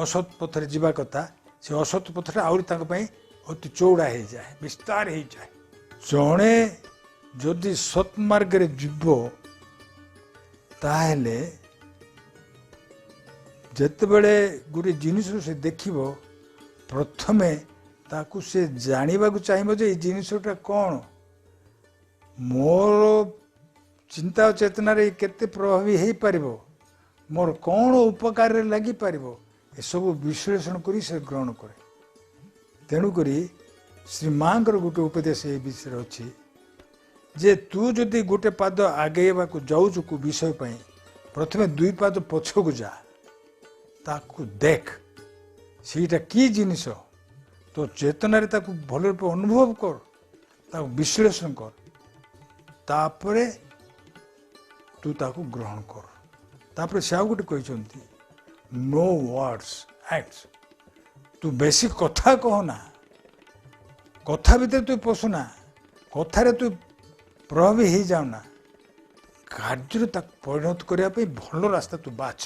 ଅସତ୍ ପଥରେ ଯିବା କଥା, ସେ ଅସତ୍ ପଥଟା ଆହୁରି ତାଙ୍କ ପାଇଁ ଅତି ଚଉଡ଼ା ହେଇଯାଏ, ବିସ୍ତାର ହେଇଯାଏ। ଜଣେ ଯଦି ସତ୍ ମାର୍ଗରେ ଯିବ, ତାହେଲେ ଯେତେବେଳେ ଗୋଟେ ଜିନିଷ ସେ ଦେଖିବ, ପ୍ରଥମେ ତାକୁ ସେ ଜାଣିବାକୁ ଚାହିଁବ ଯେ ଏଇ ଜିନିଷଟା କ'ଣ, ମୋର ଚିନ୍ତା ଓ ଚେତନାରେ କେତେ ପ୍ରଭାବୀ ହେଇପାରିବ, ମୋର କ'ଣ ଉପକାରରେ ଲାଗିପାରିବ, ଏସବୁ ବିଶ୍ଳେଷଣ କରି ସେ ଗ୍ରହଣ କରେ। ତେଣୁକରି ଶ୍ରୀ ମାଙ୍କର ଗୋଟେ ଉପଦେଶ ଏ ବିଷୟରେ ଅଛି ଯେ ତୁ ଯଦି ଗୋଟେ ପାଦ ଆଗେଇବାକୁ ଯାଉଛୁ କୋଉ ବିଷୟ ପାଇଁ, ପ୍ରଥମେ ଦୁଇ ପାଦ ପଛକୁ ଯା, ତାକୁ ଦେଖ ସେଇଟା କି ଜିନିଷ, ତୋ ଚେତନାରେ ତାକୁ ଭଲ ରୂପେ ଅନୁଭବ କର, ତାକୁ ବିଶ୍ଳେଷଣ କର, ତାପରେ ତୁ ତାକୁ ଗ୍ରହଣ କର। ତାପରେ ସେ ଆଉ ଗୋଟେ କହିଛନ୍ତି, ନୋ ୱାର୍ଡସ୍, ଆକ୍ଟସ୍। ତୁ ବେଶୀ କଥା କହନା, କଥା ଭିତରେ ତୁ ପଶୁନା, କଥାରେ ତୁ ପ୍ରଭାବୀ ହେଇଯାଉନା, କାର୍ଯ୍ୟରେ ତାକୁ ପରିଣତ କରିବା ପାଇଁ ଭଲ ରାସ୍ତା ତୁ ବାଛ।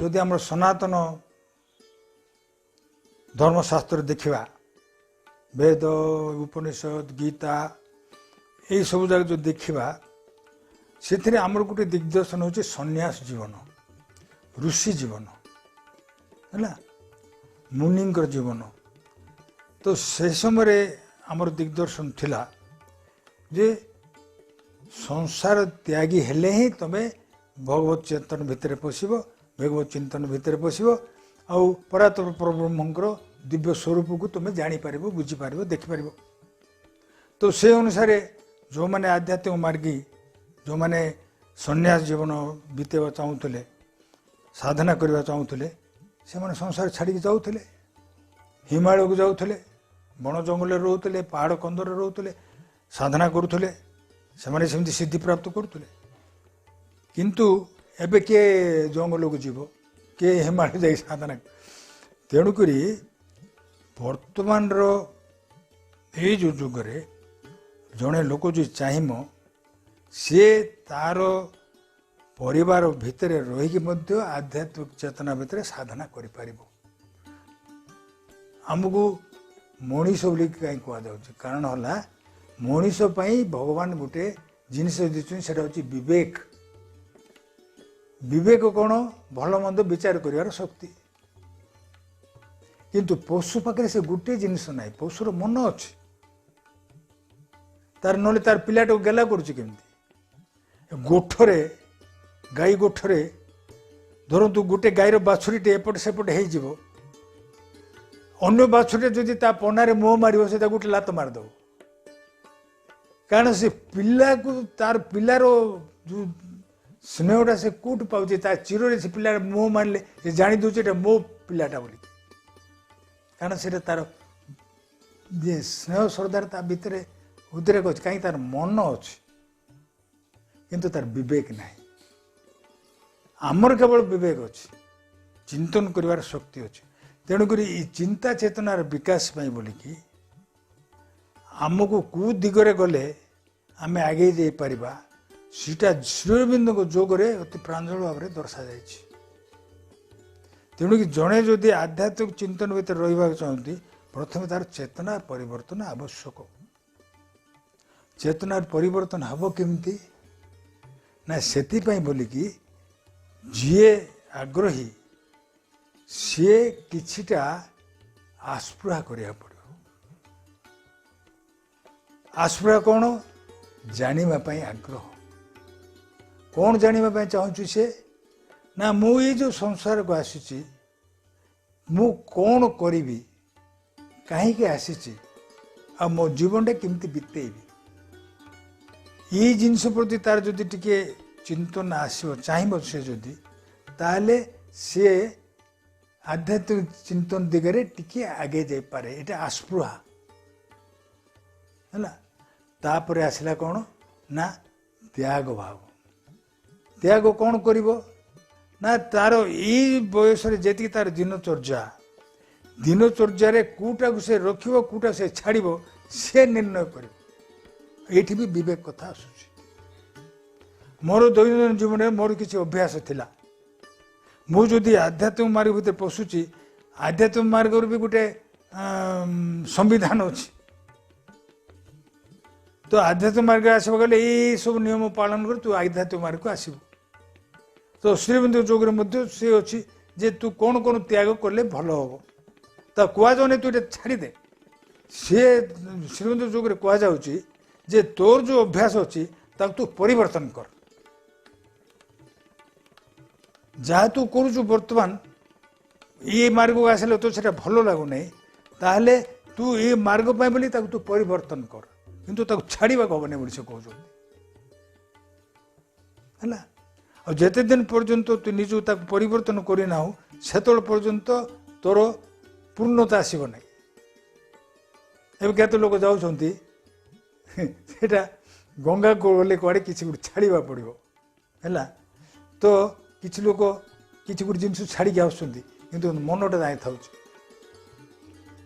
ଯଦି ଆମର ସନାତନ ଧର୍ମଶାସ୍ତ୍ର ଦେଖିବା, ବେଦ, ଉପନିଷଦ, ଗୀତା, ଏଇସବୁ ଯାକ ଯଦି ଦେଖିବା, ସେଥିରେ ଆମର ଗୋଟେ ଦିଗ୍ଦର୍ଶନ ହେଉଛି ସନ୍ନ୍ୟାସ ଜୀବନ, ଋଷି ଜୀବନ, ହେଲା ମୁନିଙ୍କର ଜୀବନ। ତ ସେ ସମୟରେ ଆମର ଦିଗ୍ଦର୍ଶନ ଥିଲା ଯେ ସଂସାର ତ୍ୟାଗୀ ହେଲେ ହିଁ ତମେ ଭଗବତ ଚେତନ ଭିତରେ ପଶିବ, ଭଗବତ ଚିନ୍ତନ ଭିତରେ ପଶିବ, ଆଉ ପରାତ୍ପର ପରବ୍ରହ୍ମଙ୍କର ଦିବ୍ୟ ସ୍ୱରୂପକୁ ତୁମେ ଜାଣିପାରିବ, ବୁଝିପାରିବ, ଦେଖିପାରିବ। ତ ସେ ଅନୁସାରେ ଯେଉଁମାନେ ଆଧ୍ୟାତ୍ମିକ ମାର୍ଗୀ, ଯେଉଁମାନେ ସନ୍ନ୍ୟାସ ଜୀବନ ବିତେଇବା ଚାହୁଁଥିଲେ, ସାଧନା କରିବା ଚାହୁଁଥିଲେ, ସେମାନେ ସଂସାର ଛାଡ଼ିକି ଯାଉଥିଲେ, ହିମାଳୟକୁ ଯାଉଥିଲେ, ବଣ ଜଙ୍ଗଲରେ ରହୁଥିଲେ, ପାହାଡ଼ କନ୍ଦରରେ ରହୁଥିଲେ, ସାଧନା କରୁଥିଲେ, ସେମାନେ ସେମିତି ସିଦ୍ଧି ପ୍ରାପ୍ତ କରୁଥିଲେ। କିନ୍ତୁ ଏବେ କିଏ ଜଙ୍ଗଲକୁ ଯିବ, କିଏ ହିମାଳୟ ଯାଇ ସାଧନା? ତେଣୁକରି ବର୍ତ୍ତମାନର ଏଇ ଯେଉଁ ଯୁଗରେ ଜଣେ ଲୋକ ଯଦି ଚାହିଁବ, ସିଏ ତାର ପରିବାର ଭିତରେ ରହିକି ମଧ୍ୟ ଆଧ୍ୟାତ୍ମିକ ଚେତନା ଭିତରେ ସାଧନା କରିପାରିବ। ଆମକୁ ମଣିଷ ବୋଲି କାହିଁ କୁହାଯାଉଛି? କାରଣ ହେଲା ମଣିଷ ପାଇଁ ଭଗବାନ ଗୋଟେ ଜିନିଷ ଦେଇଛନ୍ତି, ସେଟା ହେଉଛି ବିବେକ। ବିବେକ କ'ଣ? ଭଲ ମନ୍ଦ ବିଚାର କରିବାର ଶକ୍ତି। କିନ୍ତୁ ପଶୁ ପାଖରେ ସେ ଗୋଟିଏ ଜିନିଷ ନାହିଁ। ପଶୁର ମନ ଅଛି ତାର, ନହେଲେ ତାର ପିଲାଟାକୁ ଗେଲା କରୁଛି କେମିତି? ଗୋଠରେ, ଗାଈ ଗୋଠରେ ଧରନ୍ତୁ ଗୋଟେ ଗାଈର ବାଛୁରୀଟେ ଏପଟ ସେପଟ ହେଇଯିବ, ଅନ୍ୟ ବାଛୁରୀଟା ଯଦି ତା ପନାରେ ମୁହଁ ମାରିବ, ସେ ତାକୁ ଗୋଟେ ଲାତ ମାରିଦେବ। କାରଣ ସେ ପିଲାକୁ, ତାର ପିଲାର ଯୋଉ ସ୍ନେହଟା ସେ କୋଉଠୁ ପାଉଛି? ତା ଚିରରେ ସେ ପିଲାର ମୁହଁ ମାରିଲେ ସେ ଜାଣି ଦେଉଛି ଏଇଟା ମୋ ପିଲାଟା ବୋଲି। କାରଣ ସେଇଟା ତାର ଯେ ସ୍ନେହ ଶ୍ରଦ୍ଧାର ତା ଭିତରେ ଉଦ୍ରେକ ଅଛି। କାହିଁକି? ତାର ମନ ଅଛି କିନ୍ତୁ ତାର ବିବେକ ନାହିଁ। ଆମର କେବଳ ବିବେକ ଅଛି, ଚିନ୍ତନ କରିବାର ଶକ୍ତି ଅଛି। ତେଣୁକରି ଏଇ ଚିନ୍ତା ଚେତନାର ବିକାଶ ପାଇଁ ବୋଲିକି ଆମକୁ କେଉଁ ଦିଗରେ ଗଲେ ଆମେ ଆଗେଇ ଯାଇପାରିବା, ସେଇଟା ଶ୍ରୀଅରବିନ୍ଦଙ୍କ ଯୋଗରେ ଅତି ପ୍ରାଞ୍ଜଳ ଭାବରେ ଦର୍ଶାଯାଇଛି। ତେଣୁକି ଜଣେ ଯଦି ଆଧ୍ୟାତ୍ମିକ ଚିନ୍ତନ ଭିତରେ ରହିବାକୁ ଚାହୁଁନ୍ତି, ପ୍ରଥମେ ତାର ଚେତନା ପରିବର୍ତ୍ତନ ଆବଶ୍ୟକ। ଚେତନାର ପରିବର୍ତ୍ତନ ହେବ କେମିତି ନା, ସେଥିପାଇଁ ବୋଲିକି ଯିଏ ଆଗ୍ରହୀ ସିଏ କିଛିଟା ଆସ୍ପୃହା କରିବାକୁ ପଡ଼ିବ। ଆସ୍ପୃହା କ'ଣ? ଜାଣିବା ପାଇଁ ଆଗ୍ରହ। କ'ଣ ଜାଣିବା ପାଇଁ ଚାହୁଁଛି ସେ? ନା, ମୁଁ ଏଇ ଯେଉଁ ସଂସାରକୁ ଆସିଛି, ମୁଁ କ'ଣ କରିବି, କାହିଁକି ଆସିଛି, ଆଉ ମୋ ଜୀବନଟା କେମିତି ବିତେଇବି, ଏଇ ଜିନିଷ ପ୍ରତି ତାର ଯଦି ଟିକେ ଚିନ୍ତନ ଆସିବ, ଚାହିଁବ ସେ ଯଦି, ତାହେଲେ ସିଏ ଆଧ୍ୟାତ୍ମିକ ଚିନ୍ତନ ଦିଗରେ ଟିକେ ଆଗେଇ ଯାଇପାରେ। ଏଇଟା ଆସ୍ପୃହା ହେଲା। ତାପରେ ଆସିଲା କ'ଣ ନା ତ୍ୟାଗ ଭାବ। ତ୍ୟାଗ କ'ଣ କରିବ ନା, ତାର ଏଇ ବୟସରେ ଯେତିକି ତାର ଦିନଚର୍ଯ୍ୟା, ଦିନଚର୍ଯ୍ୟାରେ କେଉଁଟାକୁ ସେ ରଖିବ, କେଉଁଟା ସେ ଛାଡ଼ିବ, ସେ ନିର୍ଣ୍ଣୟ କରିବ। ଏଇଠି ବି ବିବେକ କଥା ଆସୁଛି। ମୋର ଦୈନନ୍ଦିନ ଜୀବନରେ ମୋର କିଛି ଅଭ୍ୟାସ ଥିଲା। ମୁଁ ଯଦି ଆଧ୍ୟାତ୍ମିକ ମାର୍ଗ ଭିତରେ ପଶୁଛି, ଆଧ୍ୟାତ୍ମିକ ମାର୍ଗରୁ ବି ଗୋଟେ ସମ୍ବିଧାନ ଅଛି। ତ ଆଧ୍ୟାତ୍ମିକ ମାର୍ଗରେ ଆସିବାକୁ ଗଲେ ଏଇ ସବୁ ନିୟମ ପାଳନ କରି ତୁ ଆଧ୍ୟାତ୍ମିକ ମାର୍ଗକୁ ଆସିବୁ। ତ ଶ୍ରୀଅରବିନ୍ଦ ଯୋଗରେ ମଧ୍ୟ ସେ ଅଛି ଯେ ତୁ କ'ଣ କ'ଣ ତ୍ୟାଗ କଲେ ଭଲ ହବ। ତା କୁହାଯାଉନି ତୁ ଏଇଟା ଛାଡ଼ିଦେ। ସିଏ ଶ୍ରୀଅରବିନ୍ଦ ଯୋଗରେ କୁହାଯାଉଛି ଯେ ତୋର ଯେଉଁ ଅଭ୍ୟାସ ଅଛି ତାକୁ ତୁ ପରିବର୍ତ୍ତନ କର। ଯାହା ତୁ କରୁଛୁ ବର୍ତ୍ତମାନ ଏଇ ମାର୍ଗକୁ ଆସିଲେ ତୋ ସେଟା ଭଲ ଲାଗୁନାହିଁ, ତାହେଲେ ତୁ ଏ ମାର୍ଗ ପାଇଁ ବୋଲି ତାକୁ ତୁ ପରିବର୍ତ୍ତନ କର, କିନ୍ତୁ ତାକୁ ଛାଡ଼ିବାକୁ ହବନି ବୋଲି ସେ କହୁଛନ୍ତି। ହେଲା, ଆଉ ଯେତେ ଦିନ ପର୍ଯ୍ୟନ୍ତ ତୁ ନିଜକୁ ତାକୁ ପରିବର୍ତ୍ତନ କରିନାହୁଁ, ସେତେବେଳେ ପର୍ଯ୍ୟନ୍ତ ତୋର ପୂର୍ଣ୍ଣତା ଆସିବ ନାହିଁ। ଏବେ କେତେ ଲୋକ ଯାଉଛନ୍ତି, ସେଇଟା ଗଙ୍ଗାକୁ ଗଲେ କୁଆଡ଼େ କିଛି ଗୋଟେ ଛାଡ଼ିବାକୁ ପଡ଼ିବ। ହେଲା, ତ କିଛି ଲୋକ କିଛି ଗୋଟେ ଜିନିଷ ଛାଡ଼ିକି ଆସୁଛନ୍ତି, କିନ୍ତୁ ମନଟା ଯାଇ ଥାଉଛି।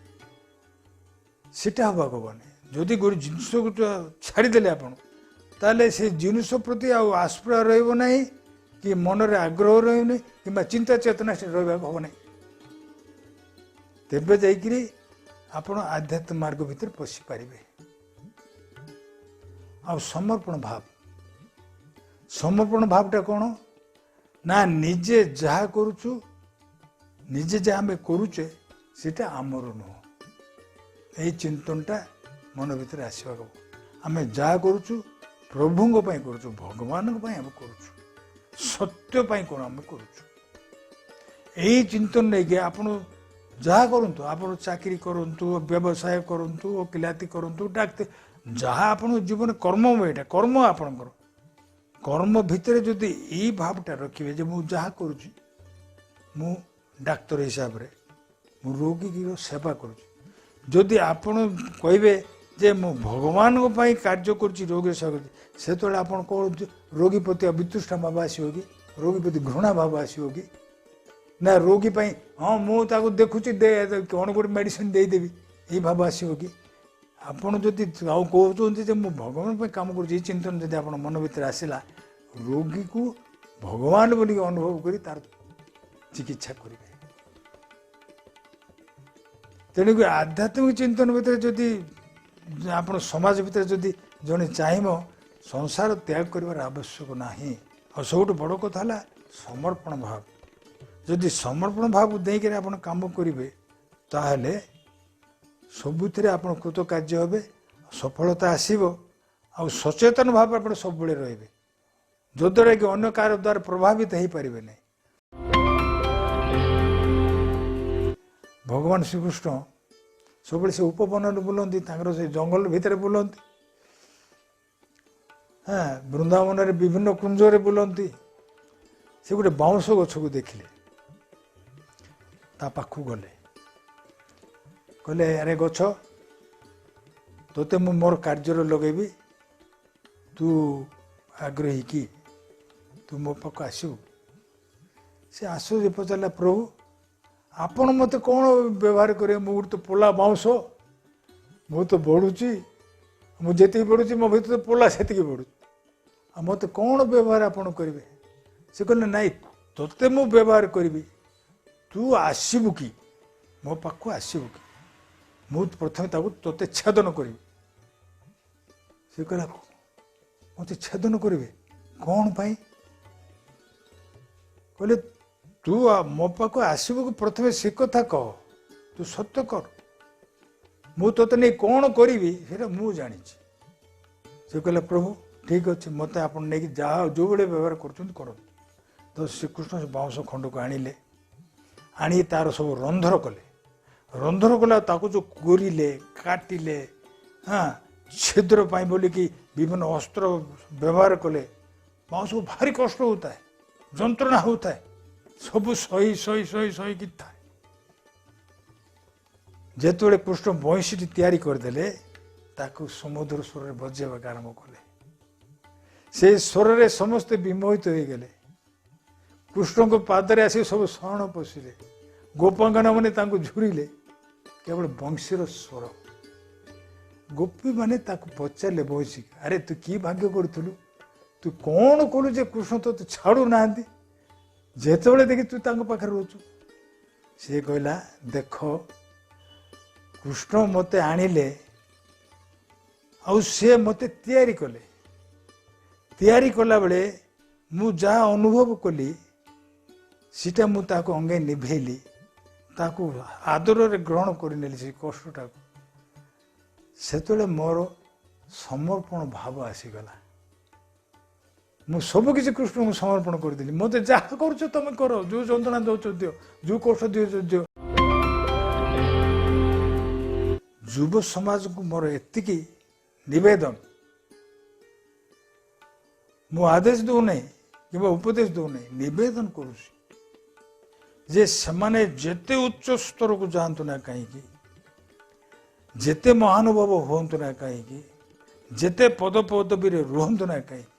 ସେଟା ହେବାକୁ ହବନି। ଯଦି ଗୋଟେ ଜିନିଷକୁ ଛାଡ଼ିଦେଲେ ଆପଣ, ତାହେଲେ ସେ ଜିନିଷ ପ୍ରତି ଆଉ ଆସ୍ପୃହା ରହିବ ନାହିଁ, କି ମନରେ ଆଗ୍ରହ ରହିବନି, କିମ୍ବା ଚିନ୍ତା ଚେତନା ସେଟା ରହିବାକୁ ହବ ନାହିଁ। ତେବେ ଯାଇକିରି ଆପଣ ଆଧ୍ୟାତ୍ମ ମାର୍ଗ ଭିତରେ ପଶିପାରିବେ। ଆଉ ସମର୍ପଣ ଭାବ। ସମର୍ପଣ ଭାବଟା କ'ଣ ନା, ନିଜେ ଯାହା କରୁଛୁ, ନିଜେ ଯାହା ଆମେ କରୁଛେ ସେଇଟା ଆମର ନୁହଁ। ଏଇ ଚିନ୍ତନଟା ମନ ଭିତରେ ଆସିବାକୁ ହବ। ଆମେ ଯାହା କରୁଛୁ ପ୍ରଭୁଙ୍କ ପାଇଁ କରୁଛୁ, ଭଗବାନଙ୍କ ପାଇଁ ଆମେ କରୁଛୁ, ସତ୍ୟ ପାଇଁ କ'ଣ ଆମେ କରୁଛୁ। ଏଇ ଚିନ୍ତନ ନେଇକି ଆପଣ ଯାହା କରନ୍ତୁ, ଆପଣ ଚାକିରି କରନ୍ତୁ, ବ୍ୟବସାୟ କରନ୍ତୁ, ଓକିଲାତି କରନ୍ତୁ, ଡାକ୍ତର, ଯାହା ଆପଣଙ୍କ ଜୀବନ କର୍ମ, ଏଇଟା କର୍ମ ଆପଣଙ୍କର। କର୍ମ ଭିତରେ ଯଦି ଏଇ ଭାବଟା ରଖିବେ ଯେ ମୁଁ ଯାହା କରୁଛି, ମୁଁ ଡାକ୍ତର ହିସାବରେ ମୁଁ ରୋଗୀର ସେବା କରୁଛି। ଯଦି ଆପଣ କହିବେ ଯେ ମୁଁ ଭଗବାନଙ୍କ ପାଇଁ କାର୍ଯ୍ୟ କରୁଛି, ରୋଗୀର ସେବା କରୁଛି, ସେତେବେଳେ ଆପଣ କ'ଣ ରୋଗୀ ପ୍ରତି ବିତୃଷ୍ଣା ଭାବ ଆସିବ କି? ରୋଗୀ ପ୍ରତି ଘୃଣା ଭାବ ଆସିବ କି? ନା ରୋଗୀ ପାଇଁ ହଁ ମୁଁ ତାକୁ ଦେଖୁଛି, ଦେ କ'ଣ ଗୋଟେ ମେଡ଼ିସିନ ଦେଇଦେବି, ଏଇ ଭାବ ଆସିବ କି? ଆପଣ ଯଦି ଆଉ କହୁଛନ୍ତି ଯେ ମୁଁ ଭଗବାନ ପାଇଁ କାମ କରୁଛି, ଏଇ ଚିନ୍ତନ ଯଦି ଆପଣ ମନ ଭିତରେ ଆସିଲା, ରୋଗୀକୁ ଭଗବାନ ବୋଲିକି ଅନୁଭବ କରି ତାର ଚିକିତ୍ସା କରିବେ। ତେଣୁକରି ଆଧ୍ୟାତ୍ମିକ ଚିନ୍ତନ ଭିତରେ ଯଦି ଆପଣ ସମାଜ ଭିତରେ ଯଦି ଜଣେ ଚାହିଁବ, ସଂସାର ତ୍ୟାଗ କରିବାର ଆବଶ୍ୟକ ନାହିଁ। ଆଉ ସବୁଠୁ ବଡ଼ କଥା ହେଲା ସମର୍ପଣ ଭାବ। ଯଦି ସମର୍ପଣ ଭାବ ଦେଇକରି ଆପଣ କାମ କରିବେ, ତାହେଲେ ସବୁଥିରେ ଆପଣ କୃତକାର୍ଯ୍ୟ ହେବେ, ସଫଳତା ଆସିବ। ଆଉ ସଚେତନ ଭାବେ ଆପଣ ସବୁବେଳେ ରହିବେ, ଯଦ୍ୱାରା କି ଅନ୍ୟ କାହାର ଦ୍ୱାରା ପ୍ରଭାବିତ ହେଇପାରିବେ ନାହିଁ। ଭଗବାନ ଶ୍ରୀକୃଷ୍ଣ ସବୁବେଳେ ସେ ଉପବନରେ ବୁଲନ୍ତି, ତାଙ୍କର ସେ ଜଙ୍ଗଲ ଭିତରେ ବୁଲନ୍ତି, ହଁ, ବୃନ୍ଦାବନରେ ବିଭିନ୍ନ କୁଞ୍ଜରେ ବୁଲନ୍ତି। ସେ ଗୋଟେ ବାଉଁଶ ଗଛକୁ ଦେଖିଲେ, ତା ପାଖକୁ ଗଲେ, କହିଲେ ଆରେ ଗଛ, ତୋତେ ମୁଁ ମୋର କାର୍ଯ୍ୟରେ ଲଗେଇବି, ତୁ ଆଗ୍ରହୀ କି? ତୁ ମୋ ପାଖକୁ ଆସିବୁ? ସେ ଆସୁ ପଚାରିଲା, ପ୍ରଭୁ ଆପଣ ମୋତେ କ'ଣ ବ୍ୟବହାର କରିବେ? ମୁଁ ଗୋଟେ ତ ପୋଲା ବାଉଁଶ, ମୁଁ ତ ବଢ଼ୁଛି, ମୁଁ ଯେତିକି ବଢ଼ୁଛି ମୋ ଭିତରେ ତ ପୋଲା ସେତିକି ବଢ଼ୁଛି, ଆଉ ମୋତେ କ'ଣ ବ୍ୟବହାର ଆପଣ କରିବେ? ସେ କହିଲେ ନାଇଁ, ତୋତେ ମୁଁ ବ୍ୟବହାର କରିବି, ତୁ ଆସିବୁ କି ମୋ ପାଖକୁ ଆସିବୁ କି? ମୁଁ ପ୍ରଥମେ ତାକୁ ତୋତେ ଛେଦନ କରିବି। ସେ କହିଲା ମୋତେ ଛେଦନ କରିବେ କ'ଣ ପାଇଁ? କହିଲେ ତୁ ମୋ ପାଖକୁ ଆସିବୁ କି ପ୍ରଥମେ ସେ କଥା କହ, ତୁ ସତ୍ୟ କର, ମୁଁ ତୋତେ ନେଇ କ'ଣ କରିବି ସେଇଟା ମୁଁ ଜାଣିଛି। ସେ କହିଲା ପ୍ରଭୁ ଠିକ୍ ଅଛି, ମୋତେ ଆପଣ ନେଇକି ଯାହା ଯେଉଁଭଳି ବ୍ୟବହାର କରୁଛନ୍ତି କରନ୍ତୁ। ତ ଶ୍ରୀକୃଷ୍ଣ ସେ ବାଉଁଶ ଖଣ୍ଡକୁ ଆଣିଲେ, ଆଣି ତାର ସବୁ ରନ୍ଧ୍ର କଲେ। ରନ୍ଧ୍ର କଲେ ତାକୁ ଯେଉଁ କୋରିଲେ, କାଟିଲେ, ହଁ, ଛିଦ୍ର ପାଇଁ ବୋଲିକି ବିଭିନ୍ନ ଅସ୍ତ୍ର ବ୍ୟବହାର କଲେ। ବାଉଁଶକୁ ଭାରି କଷ୍ଟ ହେଉଥାଏ, ଯନ୍ତ୍ରଣା ହେଉଥାଏ, ସବୁ ସହି ସହି ସହି ସହିକି ଥାଏ। ଯେତେବେଳେ କୃଷ୍ଣ ବଇଁଶୀଟି ତିଆରି କରିଦେଲେ, ତାକୁ ସମୁଦ୍ର ସ୍ୱରରେ ବଜେଇବାକୁ ଆରମ୍ଭ କଲେ। ସେ ସ୍ୱରରେ ସମସ୍ତେ ବିମୋହିତ ହୋଇଗଲେ। କୃଷ୍ଣଙ୍କ ପାଦରେ ଆସି ସବୁ ଶରଣ ପଶିଲେ। ଗୋପାଙ୍ଗନା ମାନେ ତାଙ୍କୁ ଝୁରିଲେ, କେବଳ ବଂଶୀର ସ୍ୱର। ଗୋପୀମାନେ ତାକୁ ପଚାରିଲେ ବଇଁଶୀ, ଆରେ ତୁ କି ଭାଗ୍ୟ କରୁଥିଲୁ, ତୁ କ'ଣ କଲୁ ଯେ କୃଷ୍ଣ ତୋତେ ଛାଡ଼ୁନାହାନ୍ତି, ଯେତେବେଳେ ଦେଖି ତୁ ତାଙ୍କ ପାଖରେ ରହୁଛୁ? ସିଏ କହିଲା ଦେଖ, କୃଷ୍ଣ ମୋତେ ଆଣିଲେ ଆଉ ସିଏ ମୋତେ ତିଆରି କଲେ। ତିଆରି କଲାବେଳେ ମୁଁ ଯାହା ଅନୁଭବ କଲି ସେଇଟା ମୁଁ ତାକୁ ଅଙ୍ଗେ ନିଭେଇଲି, ତାକୁ ଆଦରରେ ଗ୍ରହଣ କରିନେଲି ସେ କଷ୍ଟଟାକୁ। ସେତେବେଳେ ମୋର ସମର୍ପଣ ଭାବ ଆସିଗଲା। ମୁଁ ସବୁକିଛି କୃଷ୍ଣଙ୍କୁ ସମର୍ପଣ କରିଦେଲି। ମୋତେ ଯାହା କରୁଛ ତମେ କର, ଯେଉଁ ଯନ୍ତ୍ରଣା ଦେଉଛ ଦିଅ, ଯେଉଁ କଷ୍ଟ ଦେଉଛ ଦିଅ। ଯୁବ ସମାଜକୁ ମୋର ଏତିକି ନିବେଦନ, ମୁଁ ଆଦେଶ ଦେଉନାହିଁ କିମ୍ବା ଉପଦେଶ ଦେଉନାହିଁ, ନିବେଦନ କରୁଛି ଯେ ସେମାନେ ଯେତେ ଉଚ୍ଚ ସ୍ତରକୁ ଯାଆନ୍ତୁ ନା କାହିଁକି, ଯେତେ ମହାନୁଭବ ହୁଅନ୍ତୁ ନା କାହିଁକି, ଯେତେ ପଦପଦବୀରେ ରୁହନ୍ତୁ ନା କାହିଁକି,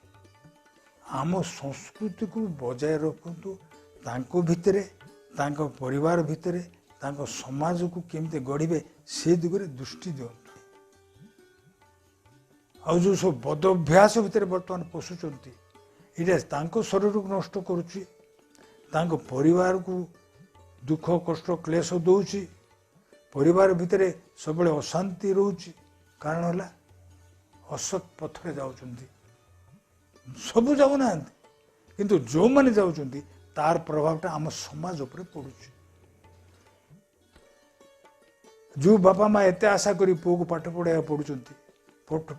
ଆମ ସଂସ୍କୃତିକୁ ବଜାୟ ରଖନ୍ତୁ। ତାଙ୍କ ଭିତରେ, ତାଙ୍କ ପରିବାର ଭିତରେ, ତାଙ୍କ ସମାଜକୁ କେମିତି ଗଢ଼ିବେ ସେ ଦିଗରେ ଦୃଷ୍ଟି ଦିଅନ୍ତୁ। ଆଉ ଯେଉଁ ସବୁ ବଦ ଅଭ୍ୟାସ ଭିତରେ ବର୍ତ୍ତମାନ ପଶୁଛନ୍ତି, ଏଇଟା ତାଙ୍କ ଶରୀରକୁ ନଷ୍ଟ କରୁଛି, ତାଙ୍କ ପରିବାରକୁ ଦୁଃଖ କଷ୍ଟ କ୍ଲେଶ ଦେଉଛି, ପରିବାର ଭିତରେ ସବୁବେଳେ ଅଶାନ୍ତି ରହୁଛି। କାରଣ ହେଲା ଅସତ୍ ପଥରେ ଯାଉଛନ୍ତି। ସବୁ ଯାଉନାହାନ୍ତି, କିନ୍ତୁ ଯେଉଁମାନେ ଯାଉଛନ୍ତି ତାର ପ୍ରଭାବଟା ଆମ ସମାଜ ଉପରେ ପଡ଼ୁଛି। ଯେଉଁ ବାପା ମା ଏତେ ଆଶା କରି ପୁଅକୁ ପାଠ ପଢ଼ାଇବାକୁ ପଡ଼ୁଛନ୍ତି,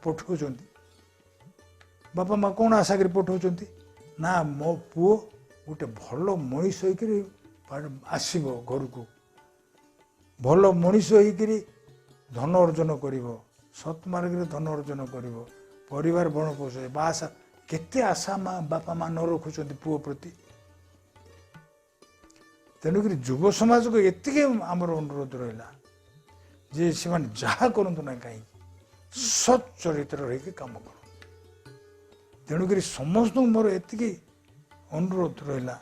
ପଠଉଛନ୍ତି, ବାପା ମା କ'ଣ ଆଶା କରି ପଠଉଛନ୍ତି ନା ମୋ ପୁଅ ଗୋଟେ ଭଲ ମଣିଷ ହେଇକରି ଆସିବ ଘରକୁ, ଭଲ ମଣିଷ ହେଇକରି ଧନ ଅର୍ଜନ କରିବ, ସତ୍ମାର୍ଗରେ ଧନ ଅର୍ଜନ କରିବ, ପରିବାର ଭରଣ ପୋଷଣ ବା ଆଶା। କେତେ ଆଶା ମା ବାପା ମା ନ ରଖୁଛନ୍ତି ପୁଅ ପ୍ରତି। ତେଣୁକରି ଯୁବ ସମାଜକୁ ଏତିକି ଆମର ଅନୁରୋଧ ରହିଲା ଯେ ସେମାନେ ଯାହା କରନ୍ତୁ ନା କାହିଁକି ସତ୍ ଚରିତ୍ର ରହିକି କାମ କରନ୍ତୁ। ତେଣୁକରି ସମସ୍ତଙ୍କୁ ମୋର ଏତିକି ଅନୁରୋଧ ରହିଲା,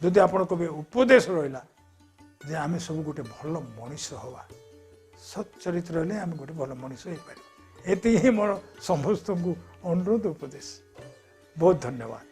ଯଦି ଆପଣ କହିବେ ଉପଦେଶ ରହିଲା ଯେ ଆମେ ସବୁ ଗୋଟେ ଭଲ ମଣିଷ ହେବା, ସତ୍ ଚରିତ୍ର ହେଲେ ଆମେ ଗୋଟେ ଭଲ ମଣିଷ ହେଇପାରିବା। ଏତିକି ହିଁ ମୋର ସମସ୍ତଙ୍କୁ ଅନୁରୋଧ, ଉପଦେଶ। ବହୁତ ଧନ୍ୟବାଦ।